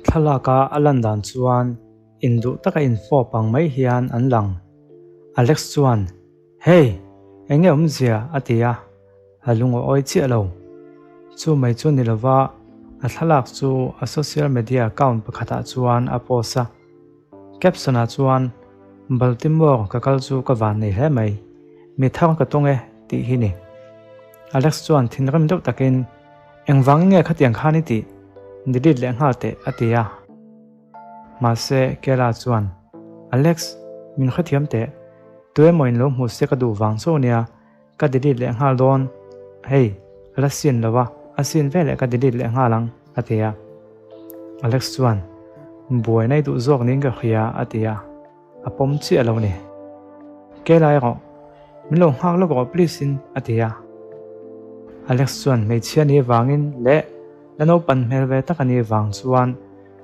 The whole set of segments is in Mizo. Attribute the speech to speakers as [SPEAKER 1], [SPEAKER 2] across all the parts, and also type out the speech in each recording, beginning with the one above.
[SPEAKER 1] Thlalaka a lan dan chuan induh taka infawp ang mai hian an lang. Alex chuan, Hey! Eng nge awmzia? a ti a, a lung a awi chiah lo. Chu mai chu ni lova, a thlalak chu a social media account pakhatah chuan a post a. Caption-ah chuan, Baltimore ka kal chu ka van nei hle mai. Mi thar ka tawng e, tih hi ni. Alex chuan thinrim deuh takin, Engvangin nge khatiang khan i tih? Delete leh nghal teh, a ti a. Mahse, Kayla chuan, Alex, min hrethiam teh. Tuemaw in lo hmu se ka duh vang chauh nia. Ka delete leh nghal dawn. Hei, a la sin lo a, a sin veleh ka delete leh nghal ang, a ti a. Alex chuan, Buaina i duh zawk niin ka hria, a ti a. A pawm chiah lo ni. Ke lai rawh, min lo nghak lawk rawh please in, a ti a. Alex chuan hmeichhia ni vangin leh la naupan hmel ve tak a nih vang chuan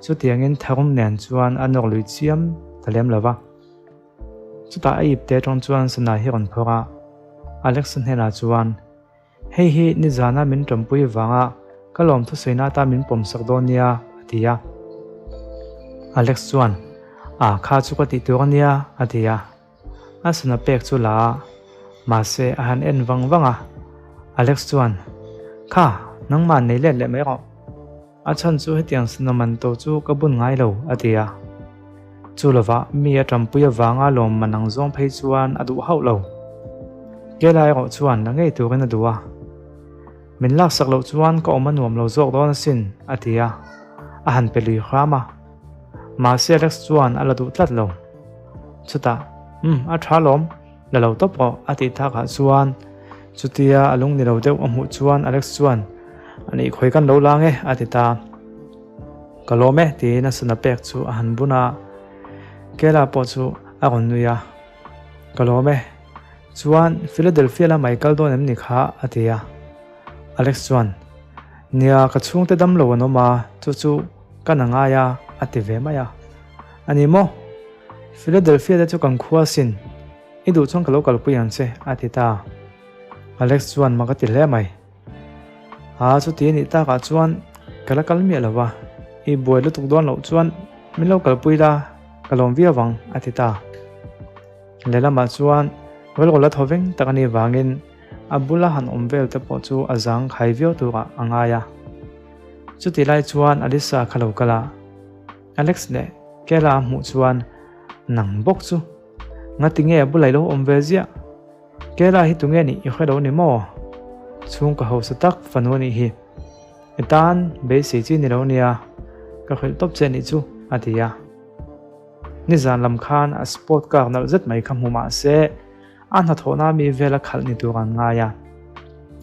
[SPEAKER 1] chutiangin tharum nen chuan a nawr lui chiam ta lem lo va. Chutah a ip te atang chuan sana hi a rawn phawrh a, Alex-a hnenah chuan, Hei hi nizana min tanpui vanga ka lawm thusawiina atan min pawmsak dawn nia, a ti a. Alex chuan, A kha chu ka tih tur a nia, a ti a. A sana pek chu la a, mahse a han en vang vang a. Alex chuan, Kha, nangmah nei let leh mai rawh. A chhan chu hetiang sana man to chu ka bun ngai lo, a ti a. Chu lovah mi a tanpui avanga lawmman ang zawng phei chuan a duh hauh lo. Kela erawh chuan la ngei turin a duh a. Min laksak loh chuan ka awm a nuam lo zawk dawn asin, a ti a. A han pe lui hram a. Mahse Alex chuan a la duh tlat lo. Chutah, Umm, a tha lawm. La lo tawp rawh a tih takah chuan chutia a lung ni lo deuh a hmuh chuan Alex chuan a nih khawi kan lo lang e a ti ta. Ka lawm e tiin a sana pek chu a han bun a, Kela pawh chu a rawn nui a. Ka lawm e, chuan Philadelphia lamah i kal dawn em ni kha a ti a. Alex chuan Nia ka chhungte dam lo an awm a, chu chu ka na ngai a a ti ve mai a. A ni maw? Philadelphia te chu kan khua sin, i duh chuan ka lo kalpui ang che, a ti ta. Alex chuan mak a ti hle mai. Aa chuti a nih takah chuan ka la kal miah lo va, i buai lutuk dawn loh chuan min lo kalpui la, ka lawm viau ang, a ti ta. Lehlamah chuan rilru la thaw veng tak a nih vangin a bula han awm vel te pawh chu a zang khai viau turah a ngai a. Chutih lai chuan Alisa kha lo kal a. Alex leh Kela a hmuh chuan nang bawk chu ngati nge a bulai lo awm ve ziah? Kela hi tunge nih i hre lo ni maw? Chhungkaw hausa tak fanu a nih hi. I tan beisei chi ni lo nia, ka hrilh tawp che nih chu a ti a. Nizan lam khan a sport car nalh zet mai kha hmu mah se a hnathawhna mi vela khalh ni tur an ngai a.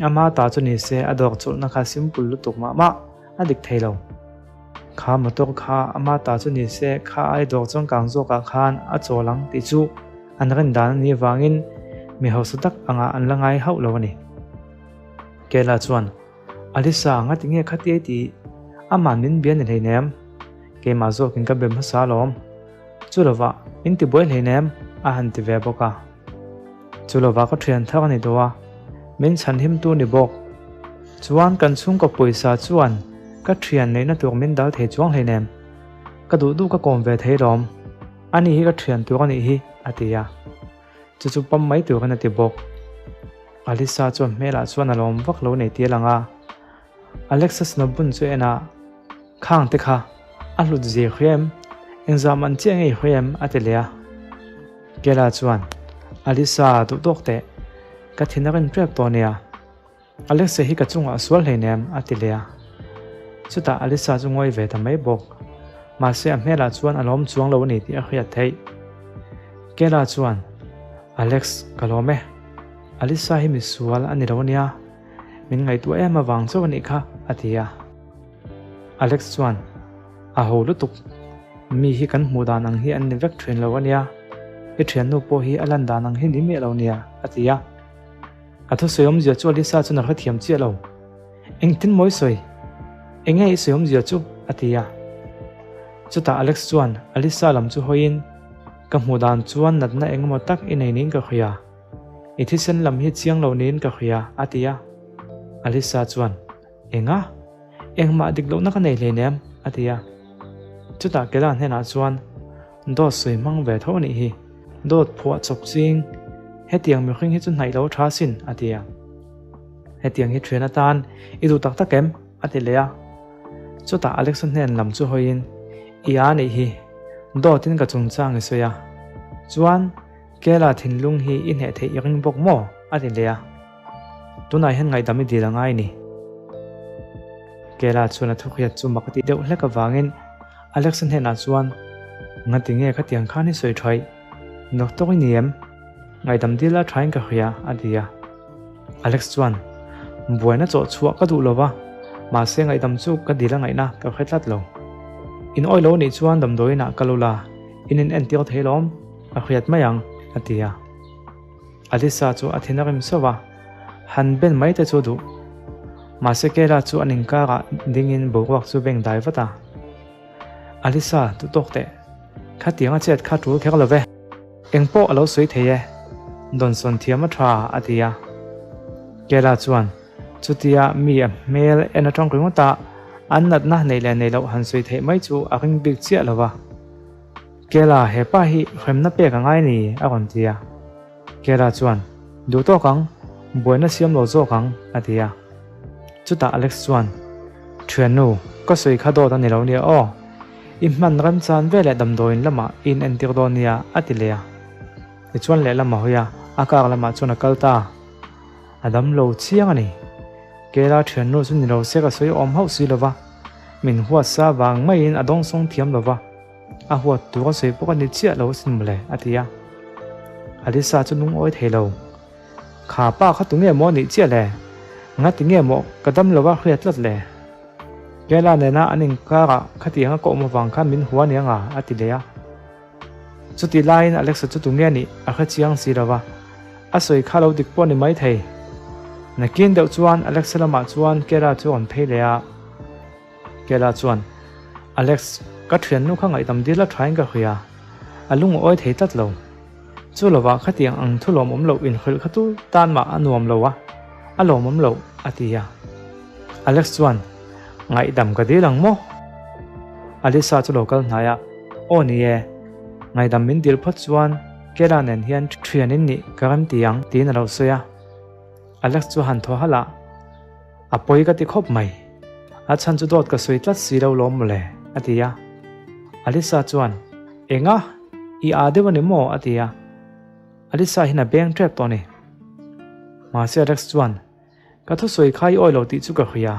[SPEAKER 1] Ama ta chu ni se a dawr chawlhna kha simple lutuk mah mah a dik thei lo. Kha motor kha ama ta chu ni se kha ai dawr changkang zawkah khan a chawl ang tih chu an rin dan a nih avangin mi hausa tak angah an la ngai hauh lo a ni. Kela chuan, Alisa, ngati nge khati ei tih? Ama'n min bia ni hleinem. Keimah zawkin ka be hmasa alawm. Chu lovah min ti buai hleinem a han ti ve bawk a. Chu lovah ka thian thar a ni tawh a, min chhanhimtu ni bawk. Chuan kan chhungkaw pawisa chuan ka thian neihna tur min dal thei chuang hleinem. Ka duh duh ka kawm ve thei lawm. Ani hi ka thian tur a nih hi, a ti a. Chu chu pam mai turin a ti bawk. Alisa chuan hmelah chuan a lawm vak lo nei tir ang a. Alexa Snobun chu en a. Khang te kha a hlut zir hria em? Engzam an chiah ngei hria em? a ti leh a. Kela chuan, Alisa, duh tawk teh. Ka thin a rin ṭep tawh nia. Alexa hi ka chungah a sual hleinem, a ti leh a. Chutah Alisa chu ngawi ve ta mai bawk. Mahse a hmelah chuan a lawm chuang lo a ni tih a hriat theih. Kela chuan, Alex, ka lawm e. Alisa hi misual a ni lo ania. Min ngaihtuah em avang chauh a nih kha, a ti a. Alex chuan, A ho lutuk, mi hi kan hmuh dan ang hi an ni vek thin lo ania, i thiannu pawh hi a lan dan ang hi ni miah lo nia, a ti a. A thusawi awmzia chu Alisa chuan a hrethiam chiah lo. Engtin maw i sawi? Enge i sawi awmzia chu? a ti a. Chutah Alex chuan Alisa lam chu hawiin, Ka hmuh dan chuan natna engemaw tak i nei niin ka hria. I thisen lam hi chiang lo niin ka hria, a ti a. Alisa chuan, Enga? Engmah dik lohna ka nei hleinem, a ti a. Chutah Kela hnenah chuan, Dawt sawi hmang ve tho anih hi, dawt phuah chawp ching, hetiang mihring hi chu hnaih lo tha sin, a ti a. Hetiang hi thian atan i duh tak tak em? a ti leh a. Chutah Alexa hnen lam chu hawiin, I a nih hi, dawtin ka chungchang i sawi a. Chuan, Kela thinlung hi i hneh theih i ring bawk maw? a ti leh a. Tunah hian ngaihdam i dil a ngai ni. Kela chuan a thukhiat chu mak a tih deuh hlek avangin Alexa hnenah chuan, Ngati nge khatiang khan i sawi thaih? Doctor i ni em? Ngaihdam dil a thain ka hria, a ti a. Alex chuan, Buaina chawh chhuah ka duh lo va, mahse ngaihdam chu ka dil a ngaihna ka hre tlat lo. In awi lo nih chuan damdawiinah ka lu la, in in entir thei lawm, a hriat mai ang, a ti a. Alisa chu a thin a rim sauh a, han ben mai te chu a duh. Mahse Kayla chu an inkarah dingin boruak chu beng dai vat a. Alisa, tu tawk teh. Khatiang a chet kha tul kher lo ve. Eng pawh a lo sawi thei e, dawnsawn thiam a tha, a ti a. Kela chuan, Chutia mi a hmel en atang ringawt a, an natna neih leh neih loh han sawi theih mai chu a ring bik chiah lo va. Kela, he pa hi hremna pek a ngai ni, a rawn ti a. Kela chuan, Duh tawk ang, buaina siam lo zawk ang, a ti a. Chutah Alex chuan, Thiannu, ka sawi kha dawt a ni lo nia aw. I hman remchan ve leh damdawiin lamah i in entir dawn nia, a ti leh a. Tichuan lehlam a hawi a, a kar lamah chuan a kal ta. A dam lo chiang a ni. Kela thiannu chu ni lo se ka sawi awm hauh si lo va, min huat sa vang maiin a dawngsawng thiam lo va, a huat tur a sawi pawh a ni chiah lo asin mawle, a ti a. Alisa chu lungawi thei lo. Kha pa kha tunge maw nih chiah le? Ngati nge maw ka dam lo a hriat tlat le? Kela nena an inkarah khatiang a ka awm avang khan min hua aniang a, a ti leh a. Chutih laiin Alexa chu tunge nih a hre chiang si lo va, a sawi kha lo dik pawh ni mai thei. Nakin deuh chuan Alexa lamah chuan Kela chu a rawn phei leh a. Kela chuan, Alex, ka thiannu kha ngaihdam dil a thain ka hria. A lungawi thei tlat lo. Chu lovah khatiang ang thu lawmawm loh inhrilh kha tu tan mah a nuam lo a, a lawmawm loh, a ti a. Alex chuan, Ngaihdam ka dil ang maw? Alisa chu lo kal hnai a, Aw ni e, ngaihdam min dil phawt chuan Kela nen hian thian in nih ka rem ti ang, tiin a lo sawi a. Alex chu han thaw halh a, A pawi ka ti khawp mai. A chhan chu dawt ka sawi tlat si lo lawm mawle, a ti a. Alisa chuan, Enga? I aa deuh a ni maw? a ti a. Alisa hian a beng tep tawh a ni. Mahse Alex chuan, Ka thusawi kha i awi lo tih chu ka hria.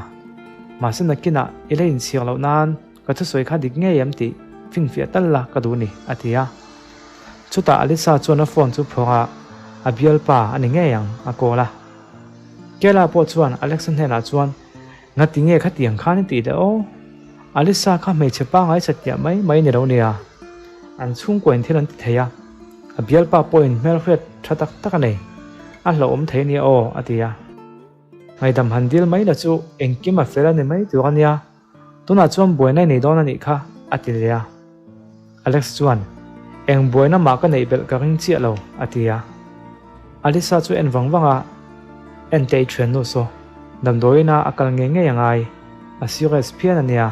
[SPEAKER 1] Mahse nakinah i la inchhiar loh nan ka thusawi kha dik ngei em tih finfiah tal la ka duh a ni, a ti a. Chutah Alisa chuan a phone chu phawrh a, a bialpa a ni ngei ang, a call a. Kela pawh chuan Alexa hnenah chuan, Ngati nge khatiang khan i tih leh aw? Alisa kha hmeichhe pangai satliah mai mai ni lo nia. An chhungkua in thil an ti thei a, a bialpa pawhin hmelhriat tha tak tak a nei. A hlauhawm thei nia aw, a ti a. Ngaihdam han dil mai la chu engkim a fel a ni mai tur a nia. Tunah chuan buaina i nei dawn a nih kha, a ti leh a. Alex chuan, Eng buaina mah ka neih belh ka ring chiah lo, a ti a. Alisa chu en vang vang a, En teh i thiannu saw, damdawiina a kal ngei ngei a ngai, a serious phian a nia,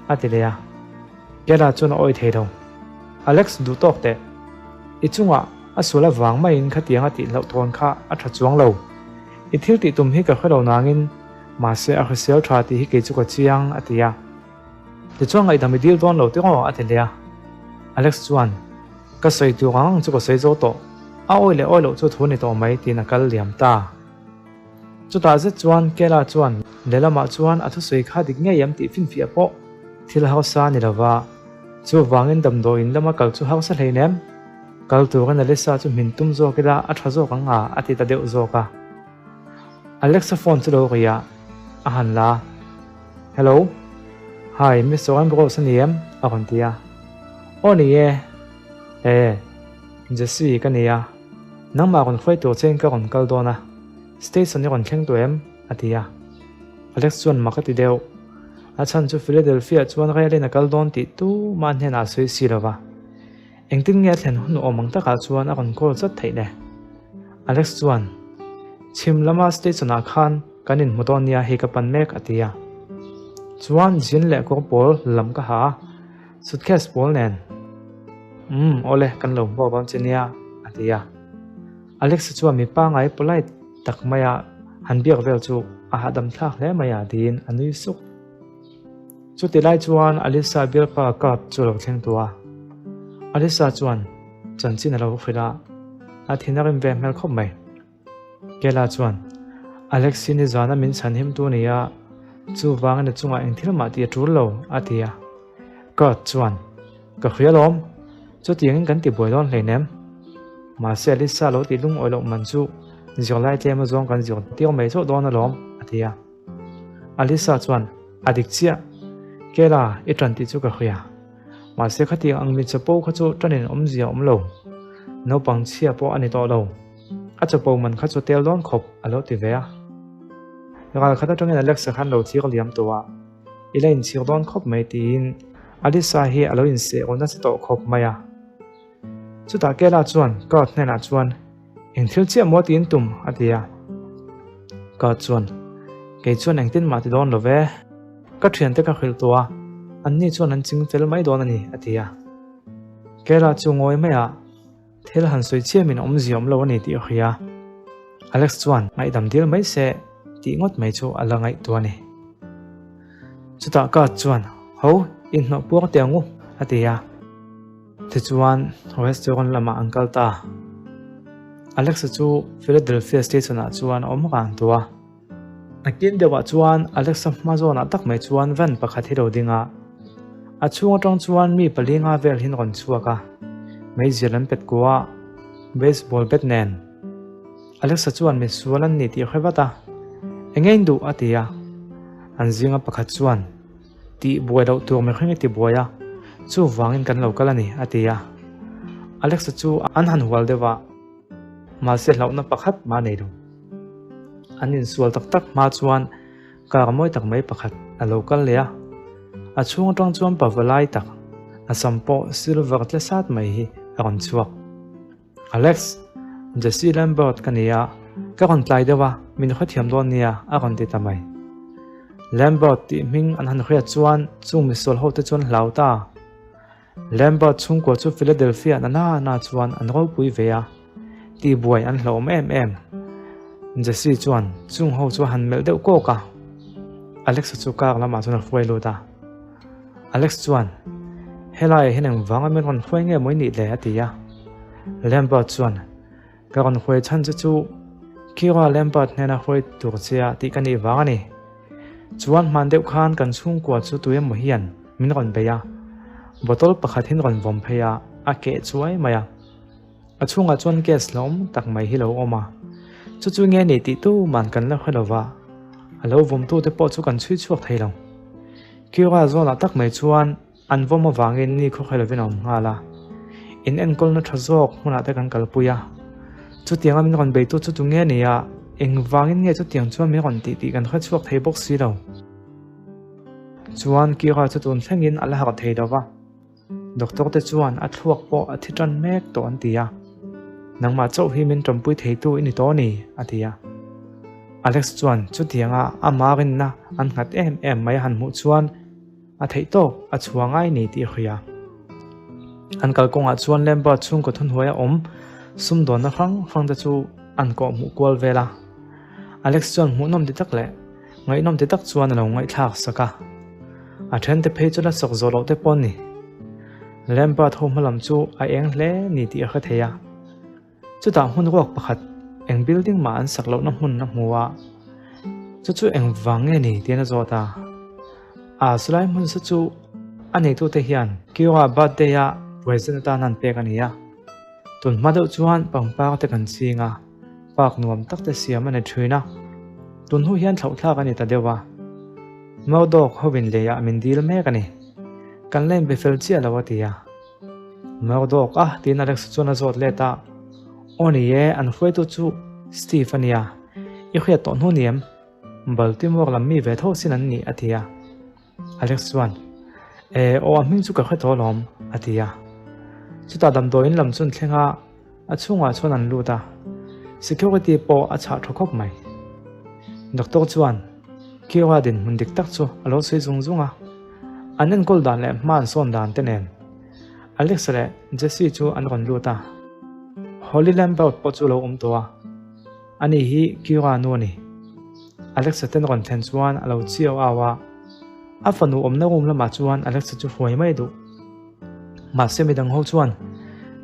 [SPEAKER 1] a ti leh a. Kela chuan a awih thei lo. Alex duh tawk teh, i chungah a sual avang maiin khatiang a tih hlauh tawn kha a tha chuang lo. I thil tih tum hi ka hre lo nangin, Mahse a hrisel tha tih hi kei chu ka chiang, a ti a. Tichuan ngaihdam i dil dawn lo tiraw? a ti leh a. Alex chuan, Ka sawi tur ang ang chu ka sawi zo tawh, a awi leh awi loh chu thu ni tawh mai tiin a kal liam ta. Chutah zet chuan Kela chuan lehlamah chuan a thusawi kha dik ngei em tih finfiah pawh thil hausa a ni lova, chuvangin damdawiin lama kal chu hausa hleinem, kal turin Alisa chu hmin tum zawk ila a tha zawk ang a, a ti ta deuh zawk a. Alexa phone chu lo ri a, a han la. Hello, Hi, Mister Ambrose a ni em? a rawn ti a. Aw ni e, e, Jesse ka ni a, nangmah rawn hruai tur chein ka rawn kal dawn a, station i rawn thleng tawh em? a ti a. Alex chuan mak a ti deuh. A chhan chu Philadelphia chuan rail in a kal dawn tih tumah hnenah a sawi si lo va. Engtin nge a thlen hun awm ang takah chuan a rawn call zat theih le? Alex chuan, Chhim lama station ah khan kan inhmu dawn nia hei ka pan mek a ti a. Chuan zin leh kawr pawl lam ka ha a. Suitcase pawl nen. Umm, awle, kan lo hmuak dawn che nia, a ti a. Alex-a chuan mi pangai polite tak maia han biak vel chu a hahdam thlak hle mai a tiin a nui suk. Chuti lai chuan Alyssa bialpa Kurt chu a lo thleng tawh a. Alyssa chuan chanchin a lo hrilh a, a thin a rim ve hmel khawp mai. Kela chuan, Alex hi nizana min chhan him tu nia, chuvangin a chungah eng thil mah tih a tul lo, a ti a. Kurt chuan, Ka hria alawm, chutiangin kan ti buai dawn hleinem. Mahse Alyssa lo tih lungawi loh man chu zirlai tlem azawng kan zir tir mai chauh dawn alawm, a ti a. Alyssa chuan, A dik chiah, Kela, i ṭan tih chu ka hria. Mahse khatiang ang mi chapo kha chu ṭanin awmzia a awm lo. Naupang chhia pawh a ni tawh lo. A chapo man kha chu tel dawn khawp a lo ti ve a. Ral khat atangin Alexa khan lo thir liam tawh a, I la inchhir dawn khawp mai tiin Alyssa hi a lo inseh aw nasa tawh khawp mai a. Chutah Kela chuan Kurt hnenah chuan, Eng thil chiah maw tiin tum? a ti a. Kurt chuan, Kei chuan engtin mah ti dawn lo ve. Ka thiante ka hrilh tawh a, anni chuan an ching fel mai dawn a ni, a ti a. Kela chu ngawi mai a. Thil han sawi chiamin awmzia awm lo a ni tih a hria. Alex chuan ngaihdam dil mai se tih ngawt mai chu a la ngaihtuah a ni. Chutah Kurt chuan, Ho, inhnawh puang teh ang u, a ti a. Tichuan, restaurant lamah an kal ta. Alex-a chu Philadelphia station-ah chuan a awm rang tawh a. Nakin deuhah chuan Alexa hma zawnah tak mai chuan van pakhat hi lo ding a, a chhung atang chuan mi palinga vel hi an rawn chhuak a, meizial an pet kuah a, baseball bat nen. Alexa chuan misual an ni tih a hre vat a, Eng nge in duh? a ti a. An zinga pakhat chuan, Tih buai loh tur mihring i ti buai a, chuvangin kan lo kal a ni, a ti a. Alexa chu an han hual deuh a. Mahse hlauhna pakhat mah nei lo. An insual tak tak hma chuan car mawi tak mai pakhat a lo kal leh a. A chhung atang chuan pavalai tak, a sam pawh silver tle sat mai hi a rawn chhuak. Alex, Jesse Lambert ka ni a, ka rawn tlai deuh a, min hrethiam dawn nia, a rawn ti ta mai. Lambert tih hming an han hriat chuan chung misual hote chuan hlau ta. Lambert chhungkua chu Philadelphia na na na chuan an ropui ve a, tihbuai an hlauhawm em em. Jesse chuan chung ho chu a han melh deuh kawk a, Alex-a chu car lamah chuan a hruai lut a. Alex chuan, Helaiah hian engvanga min rawn hruai nge maw i nih le? a ti a. Lambert chuan, Ka rawn hruai chhan che chu Kira Lambert hnena hruai tur che a tih ka nih vang a ni. Chuan hman deuh khan kan chhungkua chu tu emaw hian min rawn bei a, bottle pakhat hin rawn vawm phei a, a keh chuai mai a. A chhungah chuan gas hlauhawm tak mai hi lo awm a, chu chu nge ni tih tu man kan la hre lo va, a lo vawmtu te pawh chu kan chhui chhuak thei lo. Kira zawnah tak mai chuan An vawm avangin ni khawkhaih lovin a awm nghal a, in enkawlna tha zawk hmunah te kan kalpui a. Chutianga min rawn beitu chu tunge ni a, engvangin nge chutiang chuan min rawn tih tih kan hre chhuak thei bawk si lo. Chuan Kira chu tun thlengin a la harh thei lo va, doctor te chuan a thluak pawh a thi tan mek tawh an ti a. Nangmah chauh hi min tawmpui theitu i ni tawh a ni, a ti a. Alex chuan chutianga a marinna an nghat em em mai a han hmuh chuan, A theih tawk, a chhuah ngai ni tih a hria. An kalkawngah chuan Lambert chhungkaw thunhnuaia awm sumdawnna hrang hrang te chu an kawh hmuh kual vel a. Alex chuan hmuhnawm ti tak leh ngaihnawm ti tak chuan a lo ngaihthlak sak a. A thente phei chu la sawk zawh loh te pawh a ni. Lambert ho hmalam chu a eng hle ni tih a hre thei a. Chutah hmun ruak pakhat eng building mah an sak lohna hmun a hmu a, chu chu eng vang nge ni tiin a zawt a. A chulai hmun sa chu a neitute hian Kiora birthday a present atan an pek a ni a. Tun hma deuh chuan pangpar te kan ching a, park nuam tak te siam a ni thin a. Tun hnu hian thlauhthlak a ni ta deuh a. Murdoch hovin leiah min dil mek a ni. Kan la inbe fel chiah lo a ti a. Murdoch a tiin Alex chuan a zawt let a. Aw ni e, an hruaitu chu Steve a nia. I hriat tawh hnu ni em? Baltimore lam mi ve tho sin an ni a ti a. Alex chuan, E, aw a hming chu ka hre tawh alawm a ti a. Chutah damdawiin lam chu an thleng a, a chhungah chuan an lut a. Security pawh a chhah tha khawp mai. Doctor chuan, Kira dinhmun dik tak chu a lo sawi zung zung a. An enkawl dan leh hma an sawn dan te nen. Alex leh Jessie chu an rawn lut a. Holly Lambert pawh chu a lo awm tawh a. Ani hi Kira nu a ni. Alexa ten rawn thlen chuan a lo chiau au a. A fanu awmna room lamah chuan Alexa chu hruai mai duh. Mahse midang ho chuan,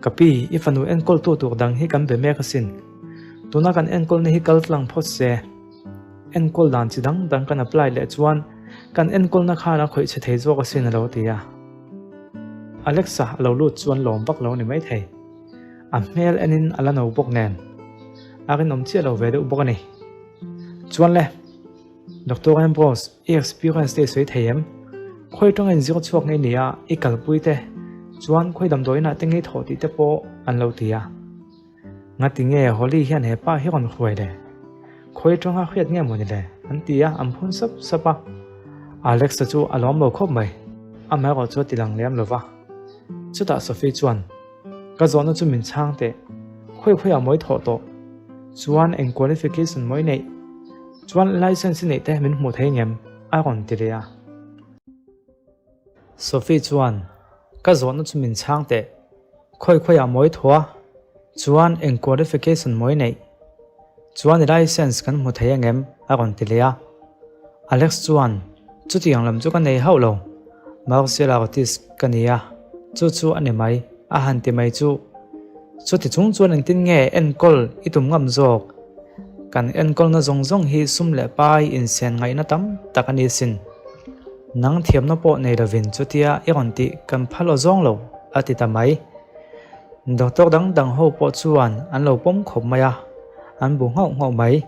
[SPEAKER 1] Ka pi, i fanu enkawltu tur dang hi kan be mek asin. Tuna kan enkawlna hi kal tlang phawt se. Enkawl dan chi dang dang kan apply leh chuan kan enkawlna khan a khawih chhe thei zawk asin a lo ti a. Alexa a lo lut chuan lawm vak lo a ni maithei. A hmel enin a la no bawk nen. A rinawm chiah lo ve deuh bawk a ni. Chuan le, Doctor Ambrose, i experience te i sawi thei em? Khawi atanga inzir chhuak ngei nia i kalpui te chuan khawi damdawiinah te ngei thawh tih te pawh an lo ti a. Ngati nge Holly hian he pa hi rawn hruai le? Khawi atanga hriat nge mawni le? An ti a, an phun sap sap a. Alex-a chu a lawm lo khawp mai. Amaherawh chu a ti lang lem lo va. Chutah Sophie chuan, Ka zawhna chu min chhang teh. Khawi khawiah mawi thawh tawh? Chuan eng qualification mawi neih? Chuan license i neih te min hmuh thei ngem? A rawn ti leh a. Sophie chuan, Ka zawhna chu min chhang teh. Khawi khawiah mawi thaw a? Chuan eng qualification mawi neih? Chuan i license kan hmu thei angem? A rawn ti leh a. Alex chuan, Chutiang lam chu ka nei hauh lo. Martial artist ka ni a, chu chu a ni mai, a han ti mai chu. Chuti chung chuan engtin nge enkawl i tum ngam zawk? Kan enkawlna zawng zawng hi sum leh pai insen ngaihna tam tak a ni sin. Nang thiamna pawh nei lovin chutia i rawn tih kan phal aw zawng lo, a ti ta mai. Doctor dang dang ho pawh chuan an lo pawm khawp mai a, an bu nghauh nghauh mai.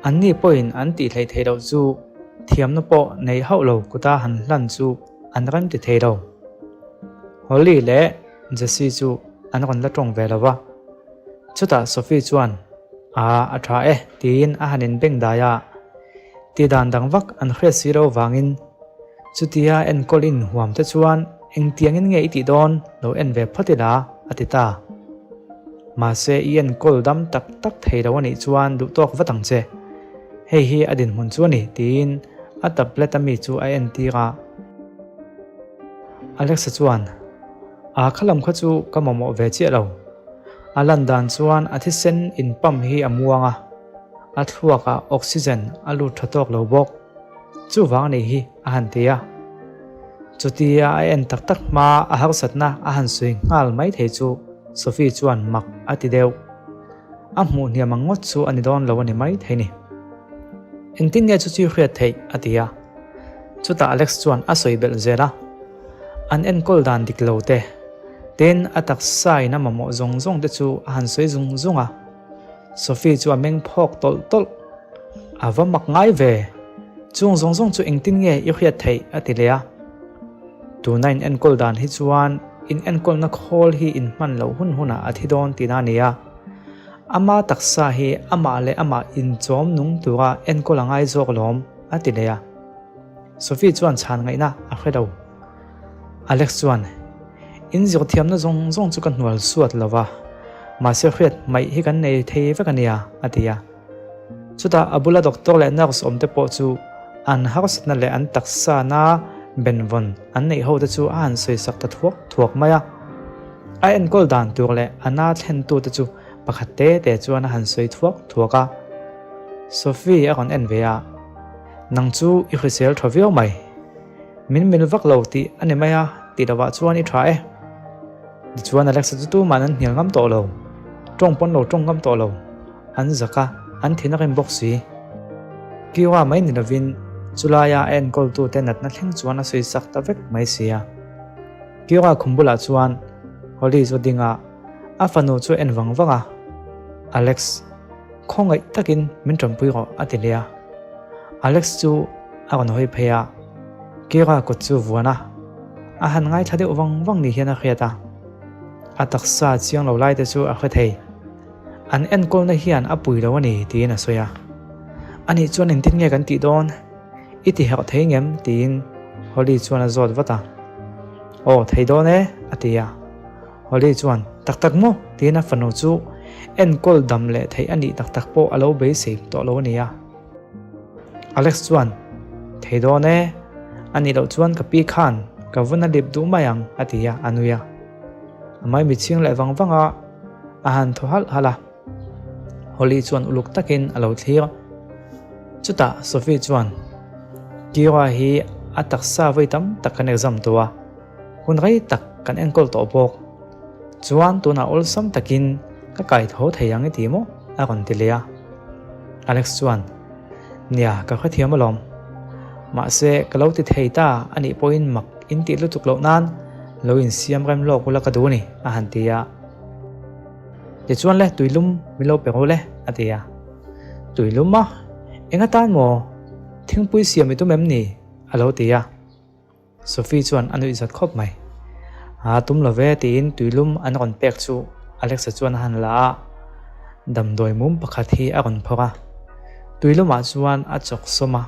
[SPEAKER 1] Anni pawhin an tih hleih theih loh chu thiamna pawh nei hauh lo kuta han hlan chu an rem ti thei lo. Holly leh Jessie chu an rawn la tawng ve lo va. Chutah Sophie chuan, Aa, a tha e, tiin a han inbeng dai a. Ti dan dang vak an hriat si lo vangin chutia enkawl in huam te chuan engtiangin nge i tih dawn lo en ve phawt ila a ti ta. Mahse i enkawl dam tak tak thei lo anih chuan duh tawk vat ang che. Hei hi a dinhmun chu a ni tiin a tablet a mi chu a entir a. Alexa chuan, A khalam kha chu ka mamawh ve chiah lo. A lan dan chuan a thisen in pump hi a muang a. A thluakah oxygen a lut tha tawk lo bawk. Chuvang a nih hi a han ti a. Chutia a en tak tak hma a harsatna a han sawi nghal mai thei chu Sophie chuan mak a ti deuh. A hmuh hniam ang ngawt chu a ni dawn lo a ni mai thei ni. Engtin nge chu chu hriat theih? a ti a. Chutah Alex chuan a sawi belh zel a. An enkawl dan dik lo te, tin a taksa in a mamawh zawng zawng te chu a han sawi zung zung a. Sophie chu a meng phawk tawlh tawlh. A va mak ngai ve! Chung zawng zawng chu engtin nge i hriat theih? a ti leh a. Tuna in enkawl dan hi chuan in enkawlna khawl hi in hman loh hun hunah a thi dawn tihna a ni a. Ama taksa hi amah leh amah inchawm nung tura enkawl a ngai zawk lawm, a ti leh a. Sophie chuan chhan ngaihna a hre lo. Alex chuan, In zirthiamna zawng zawng chu ka hnual suat lo va, mahse hriat hmaih hi kan nei thei vek a nia, a ti a. Chutah a bula doctor leh nurse awmte pawh chu an harsatna leh an taksana benvawn an neih hote chu a han sawisak ta thuak thuak mai a. A enkawl dan tur leh a na thlentute chu pakhat te te chuan a han sawi thuak thuak a. Sophie a rawn en ve a, Nang chu i hrisel tha viau mai. Min mil vak lo tih a ni mai a, tih lovah chuan i tha e. Tichuan Alexa chu tuman an hnial ngam tawh lo, tawng pawn lo tawng ngam tawh lo. An zak a, an thin a rim bawk si. Kiwa mai ni lovin chulaia a enkawltute natna thleng chuan a sawi sak ta vek mai si a. Kiwa khum bulah chuan Holly chu a ding a, a fanu chu a en vang vang a, Alex, khawngaih takin min tanpui rawh a ti leh a. Alex chu a rawn hawi phei a, Kira kut chu vuan a, a han ngaithla deuh vang vang ni hian a hriat a. A taksa chiang lo lai te chu a hre thei. An enkawlna hian a pui lo a ni tiin a sawi a. Anih chuan engtin nge kan tih dawn? I ti herh thei ngem? tiin Holly chuan a zawt vat a. Aw, thei dawn e, a ti a. Holly chuan, Tak tak maw? tiin a fanu chu enkawl dam leh theih a nih tak tak pawh a lo beisei tawh lo a ni a. Alex chuan, Thei dawn e. A nih loh chuan ka pi khan ka vun a lip duh mai ang, a ti a, a nui a. A maimi chhing leh vang vang a, a han thaw halh halh a. Holly chuan uluk takin a lo thlir. Chutah Sophie chuan, Kira hi a taksa vawi tam tak kan exam tawh a, hun rei tak kan enkawl tawh bawk. Chuan tunah awlsam takin ka kai tho thei ang i ti maw? a rawn ti leh a. Alex chuan, Nia, ka hrethiam alawm. Mahse, ka lo ti thei ta a nih pawhin mak in tih lutuk loh nan lo insiam rem lawk ula ka duh a ni, a han ti a. Tichuan le, tuilum min lo pe ru le, a ti a. Tuilum a? Eng atan maw? Thingpui siam i tum em ni? a lo ti a. Sophie chuan a nuih zat khawp mai. A tum lo ve tiin tuilum an rawn pek chu Alexa chuan a han la a, damdawi mum pakhat hi a rawn phawrh a. Tuilumah chuan a chawk sawm a.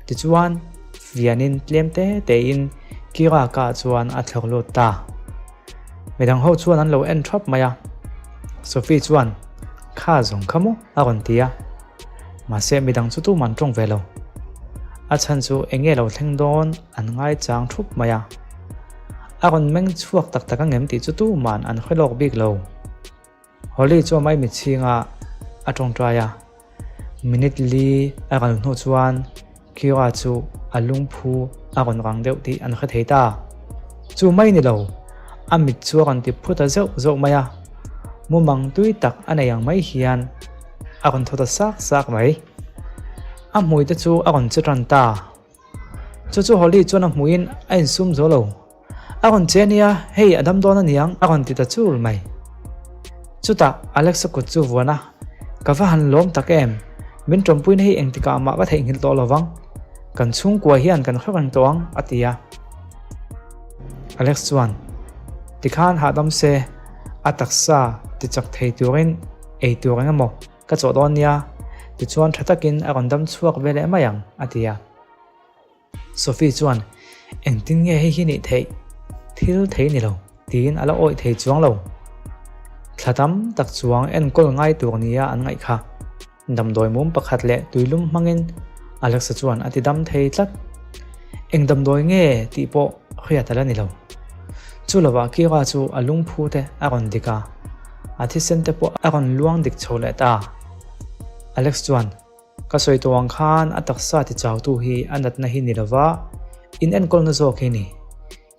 [SPEAKER 1] Tichuan, fianin tlem te tein Kira kah chuan a thlawr lut ta. Midang ho chuan an lo en thap mai a. Sophie chuan, Kha zawng kha maw? a rawn ti a. Mahse midang chu tum an tawng ve lo. A chhan chu eng nge lo thleng dawn an ngaichang thup mai a. A rawn meng chhuak tak tak angem tih chu tuman an hre lawk bik lo. Holly chu a mai mitchhingah a tawngtai a. Minute li a ral hnu chuan Kira chu a lungphu a rawn rang deuh tih an hre thei ta. Chu mai ni lo, a mit chu a rawn ti phut ta zeuh zeuh mai a. Mumang tui tak a nei ang mai hian a rawn thaw ta sak sak mai. A hmui te chu a rawn che tan ta. Chu chu Holly chuan a hmuhin a insum zo lo. A rawn che ania, hei a dam dawn aniang a rawn ti ta chul mai. Chutah Alex-a kut chu vuan a, Ka va han lawm tak em? Min tawmpuina hi engtikah mah ka theihnghilh tawh lo vang. Kan chhungkua hian kan hre reng tawh ang, a ti a. Alex chuan, Tikhan hahdam se, a taksa tichak thei turin ei tur eng emaw Ka chawh dawn nia, tichuan tha takin a rawn dam chhuak ve leh mai ang, a ti a. Sophie chuan, Engtin nge hei hi nih theih? Thil thei ni lo, tiin a la awih thei chuang lo. Thla tam tak chuang enkawl ngai tur nia an ngaih kha. Damdawi mum pakhat leh tuilum hmangin Alexa chuan a ti dam thei tlat. Eng damdawi nge tih pawh hriat a la ni lo. Chu lovah Kira chu a lungphu te a rawn dik a. A thisen te pawh a rawn luang dik chho leh ta. Alex chuan, Ka sawi tawh ang khan a taksa ti chautu hi a natna hi ni lova, in enkawlna zawk hi ni.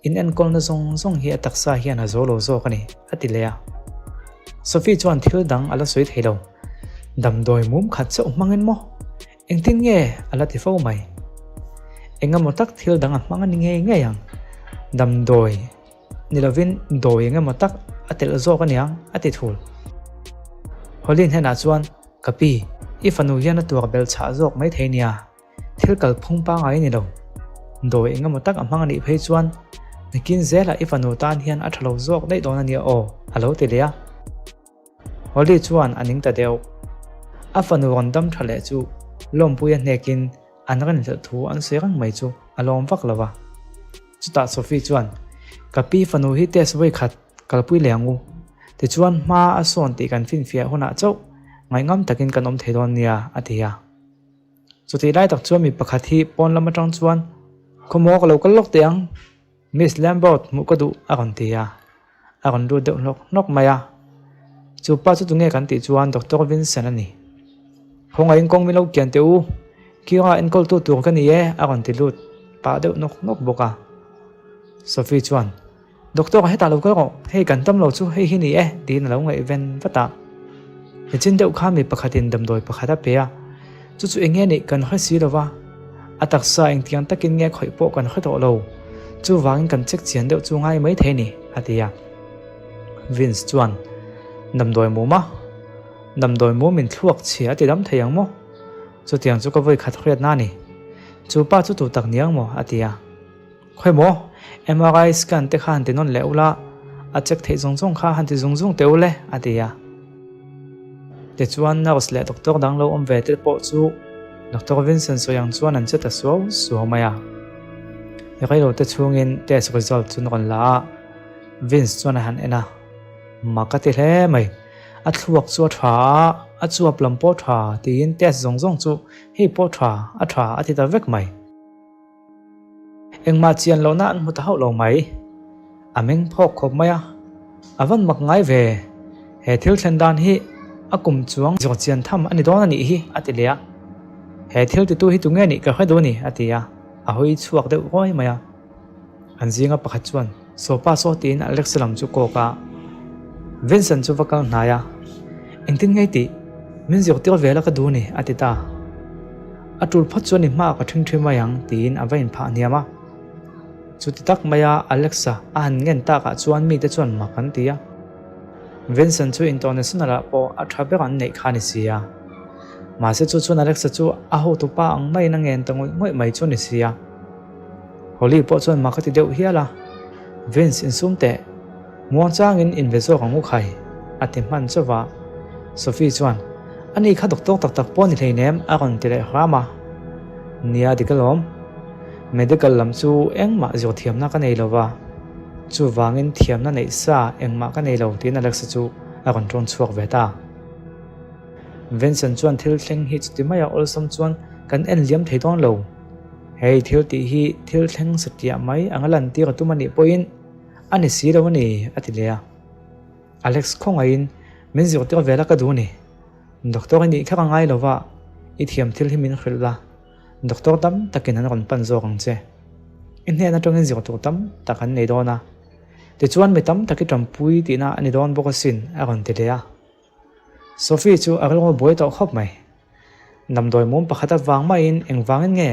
[SPEAKER 1] In enkawlna zawng zawng hi a taksa hian a zo lo zawk a ni, a ti leh a. Sophie chuan thil dang a la sawi thei lo. Damdawi mum khat chauh hmangin maw? Engtin nge a la ti fo mai? Engemaw tak thil dang a hmang a ni ngei ngei ang. Damdawi. Ni lovin dawi eng emaw tak a telh zawk aniang a ti thul. Holly hnenah chuan, Ka pi, i fanu hian a tuar bel chhah zawk mai thei nia, thil kalphung pangngai a ni lo. Dawi eng emaw tak a hmang a nih phei chuan nakin zelah i fanu tan hian a tha lo zawk daih dawn a nia aw, a lo ti leh a. Holly chuan a ning ta deuh. A fanu rawn dam tha leh chu lawmpui a hnekin an rinhlelh thu an sawi reng mai chu a lawm vak lo va. Chutah Sophie chuan, Ka pi fanu hi test vawi khat kalpui leh ang u. Tichuan hma a sawn tih kan finfiah hunah chauh ngaihngam takin kan awm thei dawn nia, a ti a. Chutih lai tak chuan mi pakhat hi pawn lam atang chuan, Khawmaw ka lo kal lawk teh ang. Miss Lambert hmuh ka duh a rawn ti a, a rawn lut deuh hnawk hnawk mai a. Chu pa chu tunge kan tih chuan Doctor Vincent a ni. Khawngaih in kawng min lo kian teh u, Kira enkawltu tur ka ni e a rawn ti lut pah deuh nawk nawk bawk a. Sophie chuan, Doctor hetah lo kal rawh, hei kan tam lo chu hei hi ni e tiin a lo ngaihven vat a. Nichin deuh kha mi pakhatin damdawi pakhat a pe a, chu chu eng nge nih kan hre si lova, a taksa engtiang takin nge khawih pawh kan hre tawh lo, chuvangin kan check chian deuh chu ngai mai thei ni, a ti a. Vince chuan, Damdawi mum a? Damdawi mum in thluak chhia a ti dam thei ang maw? Chutiang chu ka vawi khat hriatna a ni. Chu pa chu tu tak ni ang maw? a ti a. Khawi maw? MRI scan te kha han ti nawn leh ula, a check theih zawng zawng kha han ti zung zung teh ule, a ti a. Tichuan nurse leh doctor dang lo awm ve te pawh chu Doctor Vincent sawi ang chuan an che ta suau suau mai a. Reilo te chhungin test result chu an rawn la a, Vince chuan a han en a, Mak a ti hle mai, a thluak chu a tha a, a chuap lam pawh tha tiin test zawng zawng chu hei pawh tha, a tha a ti ta vek mai. Engmah chian lohna an hmu ta hauh lo mai. A meng phawk khawp mai a, A van mak ngai ve, he thil thlen dan hi a kum chuang zawk chian tham a ni dawn a nih hi, a ti leh a. He thil titu hi tunge nih ka hre duh a ni, a ti a, a hawi chhuak deuh ruai mai a. An zinga pakhat chuan, Saw pa saw tiin Alexa lam chu kawk a, Vincent chu va kal hnai a, Engtin nge tih? Min zir tir ve la ka duh a ni, a ti ta. A tul phawt chuan i hmaah ka ṭhingṭhi mai ang, tiin a va inphah hniam a. Chuti tak maia Alexa a han ngen takah chuan mite chuan mak an ti a. Vincent chu international ah pawh a tha ber an neih kha a ni si a. Mahse chu chuan Alexa chu a hotupa ang maiin a ngen ta ngawih ngawih mai chu a ni si a. Holly pawh chuan mak a ti deuh hial a, Vince insum teh, muangchangin inve zawk ang u khai, a ti hman chauh a. Sophie chuan, Ani kha doctor tak tak pawh a ni hleinem a rawn ti leh hram a. Nia dik alawm. Medical lam chu engmah zir thiamna ka nei lo va, chuvangin thiamna neih sa engmah ka nei lo tiin Alexa chu a rawn ṭawn chhuak ve ta. Vincent chuan thil thleng hi chuti maia awlsam chuan kan en liam thei dawn lo. Hei thil tih hi thil thleng satliah mai anga lantir a tum a nih pawhin a ni si lo a ni, a ti leh a. Alex khawngaihin min zirtir ve la ka duh a ni. Doctor i nih kher a ngai lo va, i thiam thil hi min hrilh la. Doctor tam takin an rawn pan zawk ang che. I hnen atangin zir tur tam tak an nei dawn a. Tichuan mi tam tak i tanpui tihna a ni dawn bawk asin a rawn ti leh a. Sophie chu a rilru buai tawh khawp mai. Damdawi mum pakhat avang maiin engvangin nge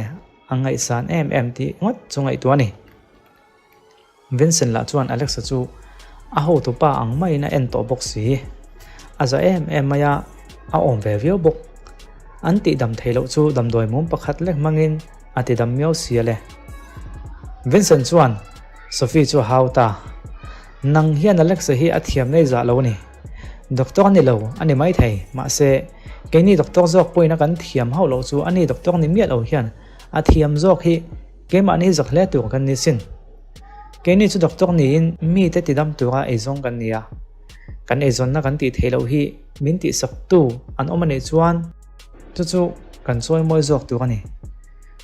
[SPEAKER 1] a ngaihsan em em tih ngawt chu ngaihtuah a ni. Vincent lah chuan Alexa chu a hotupa ang maiin a en tawh bawk si. A za em em mai a, a awm ve viau bawk. An tihdam theih loh chu damdawi mum pakhat lek hmangin a tidam miau si a le. Vincent chuan Sophie chu a hau ta. Nang hian Alexa hi a thiam nei zah lo a ni. Doctor a ni lo a ni maithei, mahse keini doctor zawk pawhin a kan thiam hauh loh chu ani doctor ni miah lo hian a thiam zawk hi Keimahni zak hle tur kan ni sin. Keini chu doctor niin mite tidam tura eizawng kan ni a. Kan eizawnna kan tih theih loh hi min tihsaktu an awm a nih chuan chu chu kan chawimawi zawk tur a ni.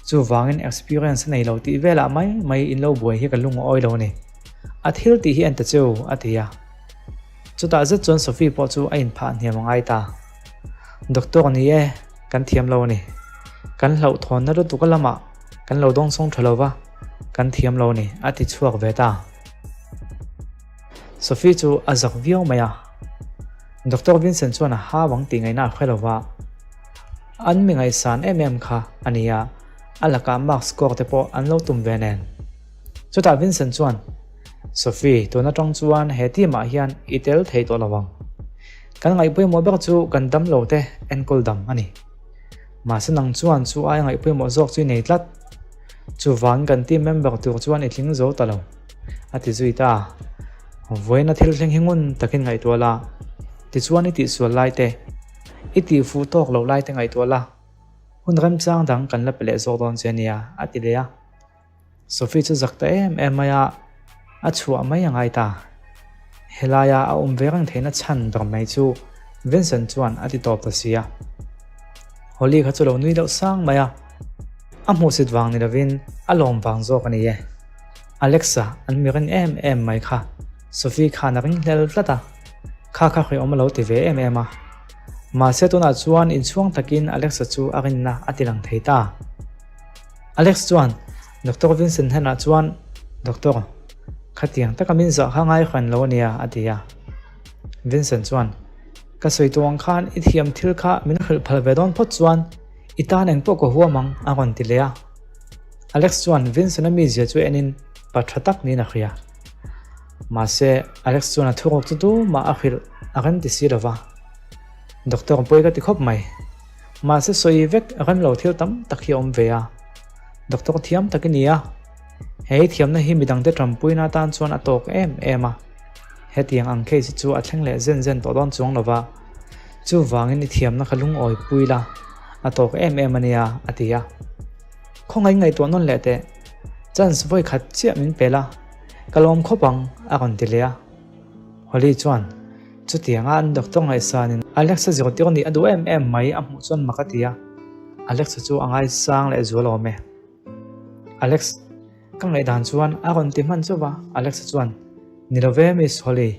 [SPEAKER 1] Chuvangin experience a nei lo tih velah mai mai in lo buai hi ka lung a awi lo a ni. A thil tih hi en ta cheu a ti a. Chutah zet chuan Sophie pawh chu a inphah hniam a ngai ta. Doctor ni e, kan thiam lo a ni. Kan hlauhthawnna lutuk a lamah kan lo dawngsawng tha lo va, kan thiam lo a ni, a ti chhuak ve ta. Sophie chu a zak viau mai a. Doctor Vincent chuan a hau ang tih ngaihna a hre lo va. An mi ngaihsan em em kha a ni a, a lakah mark score te pawh an lo tum ve nen. Chutah Vincent chuan, Sophie, tun atang chuan he team ah hian i tel thei tawh lo ang. Kan ngaih pawimawh ber chu kan dam lo te enkawl dam a ni. Mahse nang chuan chu aia ngaih pawimawh zawk chu i nei tlat. Chuvangin kan team member tur chuan i tling zo ta lo, a ti zui ta. Vawiina thil thleng hi ngun takin ngaihtuah la, tichuan i tihsual lai te, i tihfuh tawk loh lai te ngaihtuah la, hun remchang dang kan la pe leh zawk dawn che nia, a ti leh a. Sophie chu zak ta em em mai a, a chhuah mai a ngai ta. Helaia a awm ve reng theihna chhan ber mai chu Vincent chuan a ti tawp ta si a. Holly kha chu lo nui deuh sang mai a, a hmuhsit vang ni lovin a lawm vang zawk a ni e. Alexa an mi rin em em mai kha Sophie khan a ringhlel tlat a, kha kha hriawm a lo ti ve em em a. Mahse tunah chuan inchhuang takin Alexa chu a rinna a ti lang thei ta. Alex chuan Doctor Vincent hnenah chuan, Doctor, khatiang taka min zah kha ngai hran lo ania, a ti a. Vincent chuan, Ka sawi tawh ang khan i thiam thil kha min hrilh phal ve dawn phawt chuan i tan eng pawh ka huam ang, a rawn ti leh a. Alex chuan Vincent-a mizia chu enin pa tha tak niin a hria. Mahse, Alex chuan a thuruk chu tumah a hrilh a rem ti si lo va. Doctor pawi ka ti khawp mai. Mahse sawi vek rem lo thil tam tak hi a awm ve a, doctor thiam tak i ni a, he thiamna hi midangte tanpuina atan chuan a tawk em em a, hetiang ang case hi chu a thleng leh zen zen tawh dawn chuang lo va, chuvangin i thiamna kha lungawi pui la, a tawk em em a nia, a ti a. Khawngaih ngaihtuah nawn leh teh, chance vawi khat chiah min pe la, ka lawm khawp ang, a rawn ti leh a. Holly chuan, Chutianga an doctor ngaihsanin Alexa zirtir nih a duh em em mai a hmuh chuan mak a ti a, Alexa chu a ngaisang leh zual awm e. Alex, Ka ngaihdan chuan a rawn ti hman chauh a, Alex-a chuan, Ni lo ve Miss Holly,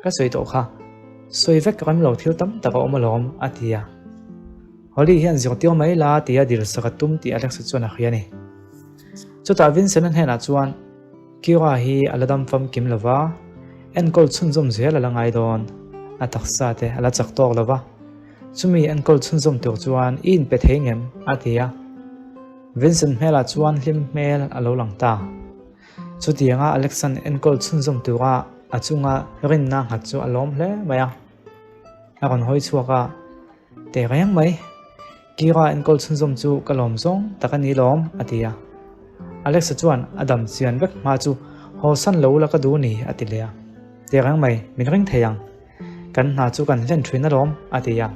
[SPEAKER 1] ka sawi tawh kha. Sawi vek rem lo thil tam tak a awm alawm, a ti a. Holly hian zirtir mai la tia dil sak a tum tih Alex-a chuan a hria a ni. Chutah Vincent-a hnenah chuan, Kira hi a la dam famkim lo va, enkawl chhunzawm zel a la ngai dawn. A taksa te a la chak tawk lo va, chumi enkawl chhunzawm tur chuan i inpe thei ngem? a ti a. Vincent hmelah chuan hlim hmel a lo lang ta. Chutianga Alexan enkawl chhunzawm tura a chunga rinna nghat chu a lawm hle mai a. A rawn hawi chhuak a, Teh reng mai, Kira enkawl chhunzawm chu ka lawm zawng tak a ni lawm, a ti a. Alexa chuan a dam chian vek hma chu haw san lo la ka duh ni, a ti leh a. Teh reng mai, min ring thei ang. Kan hna chu kan hlen thin alawm, a ti a.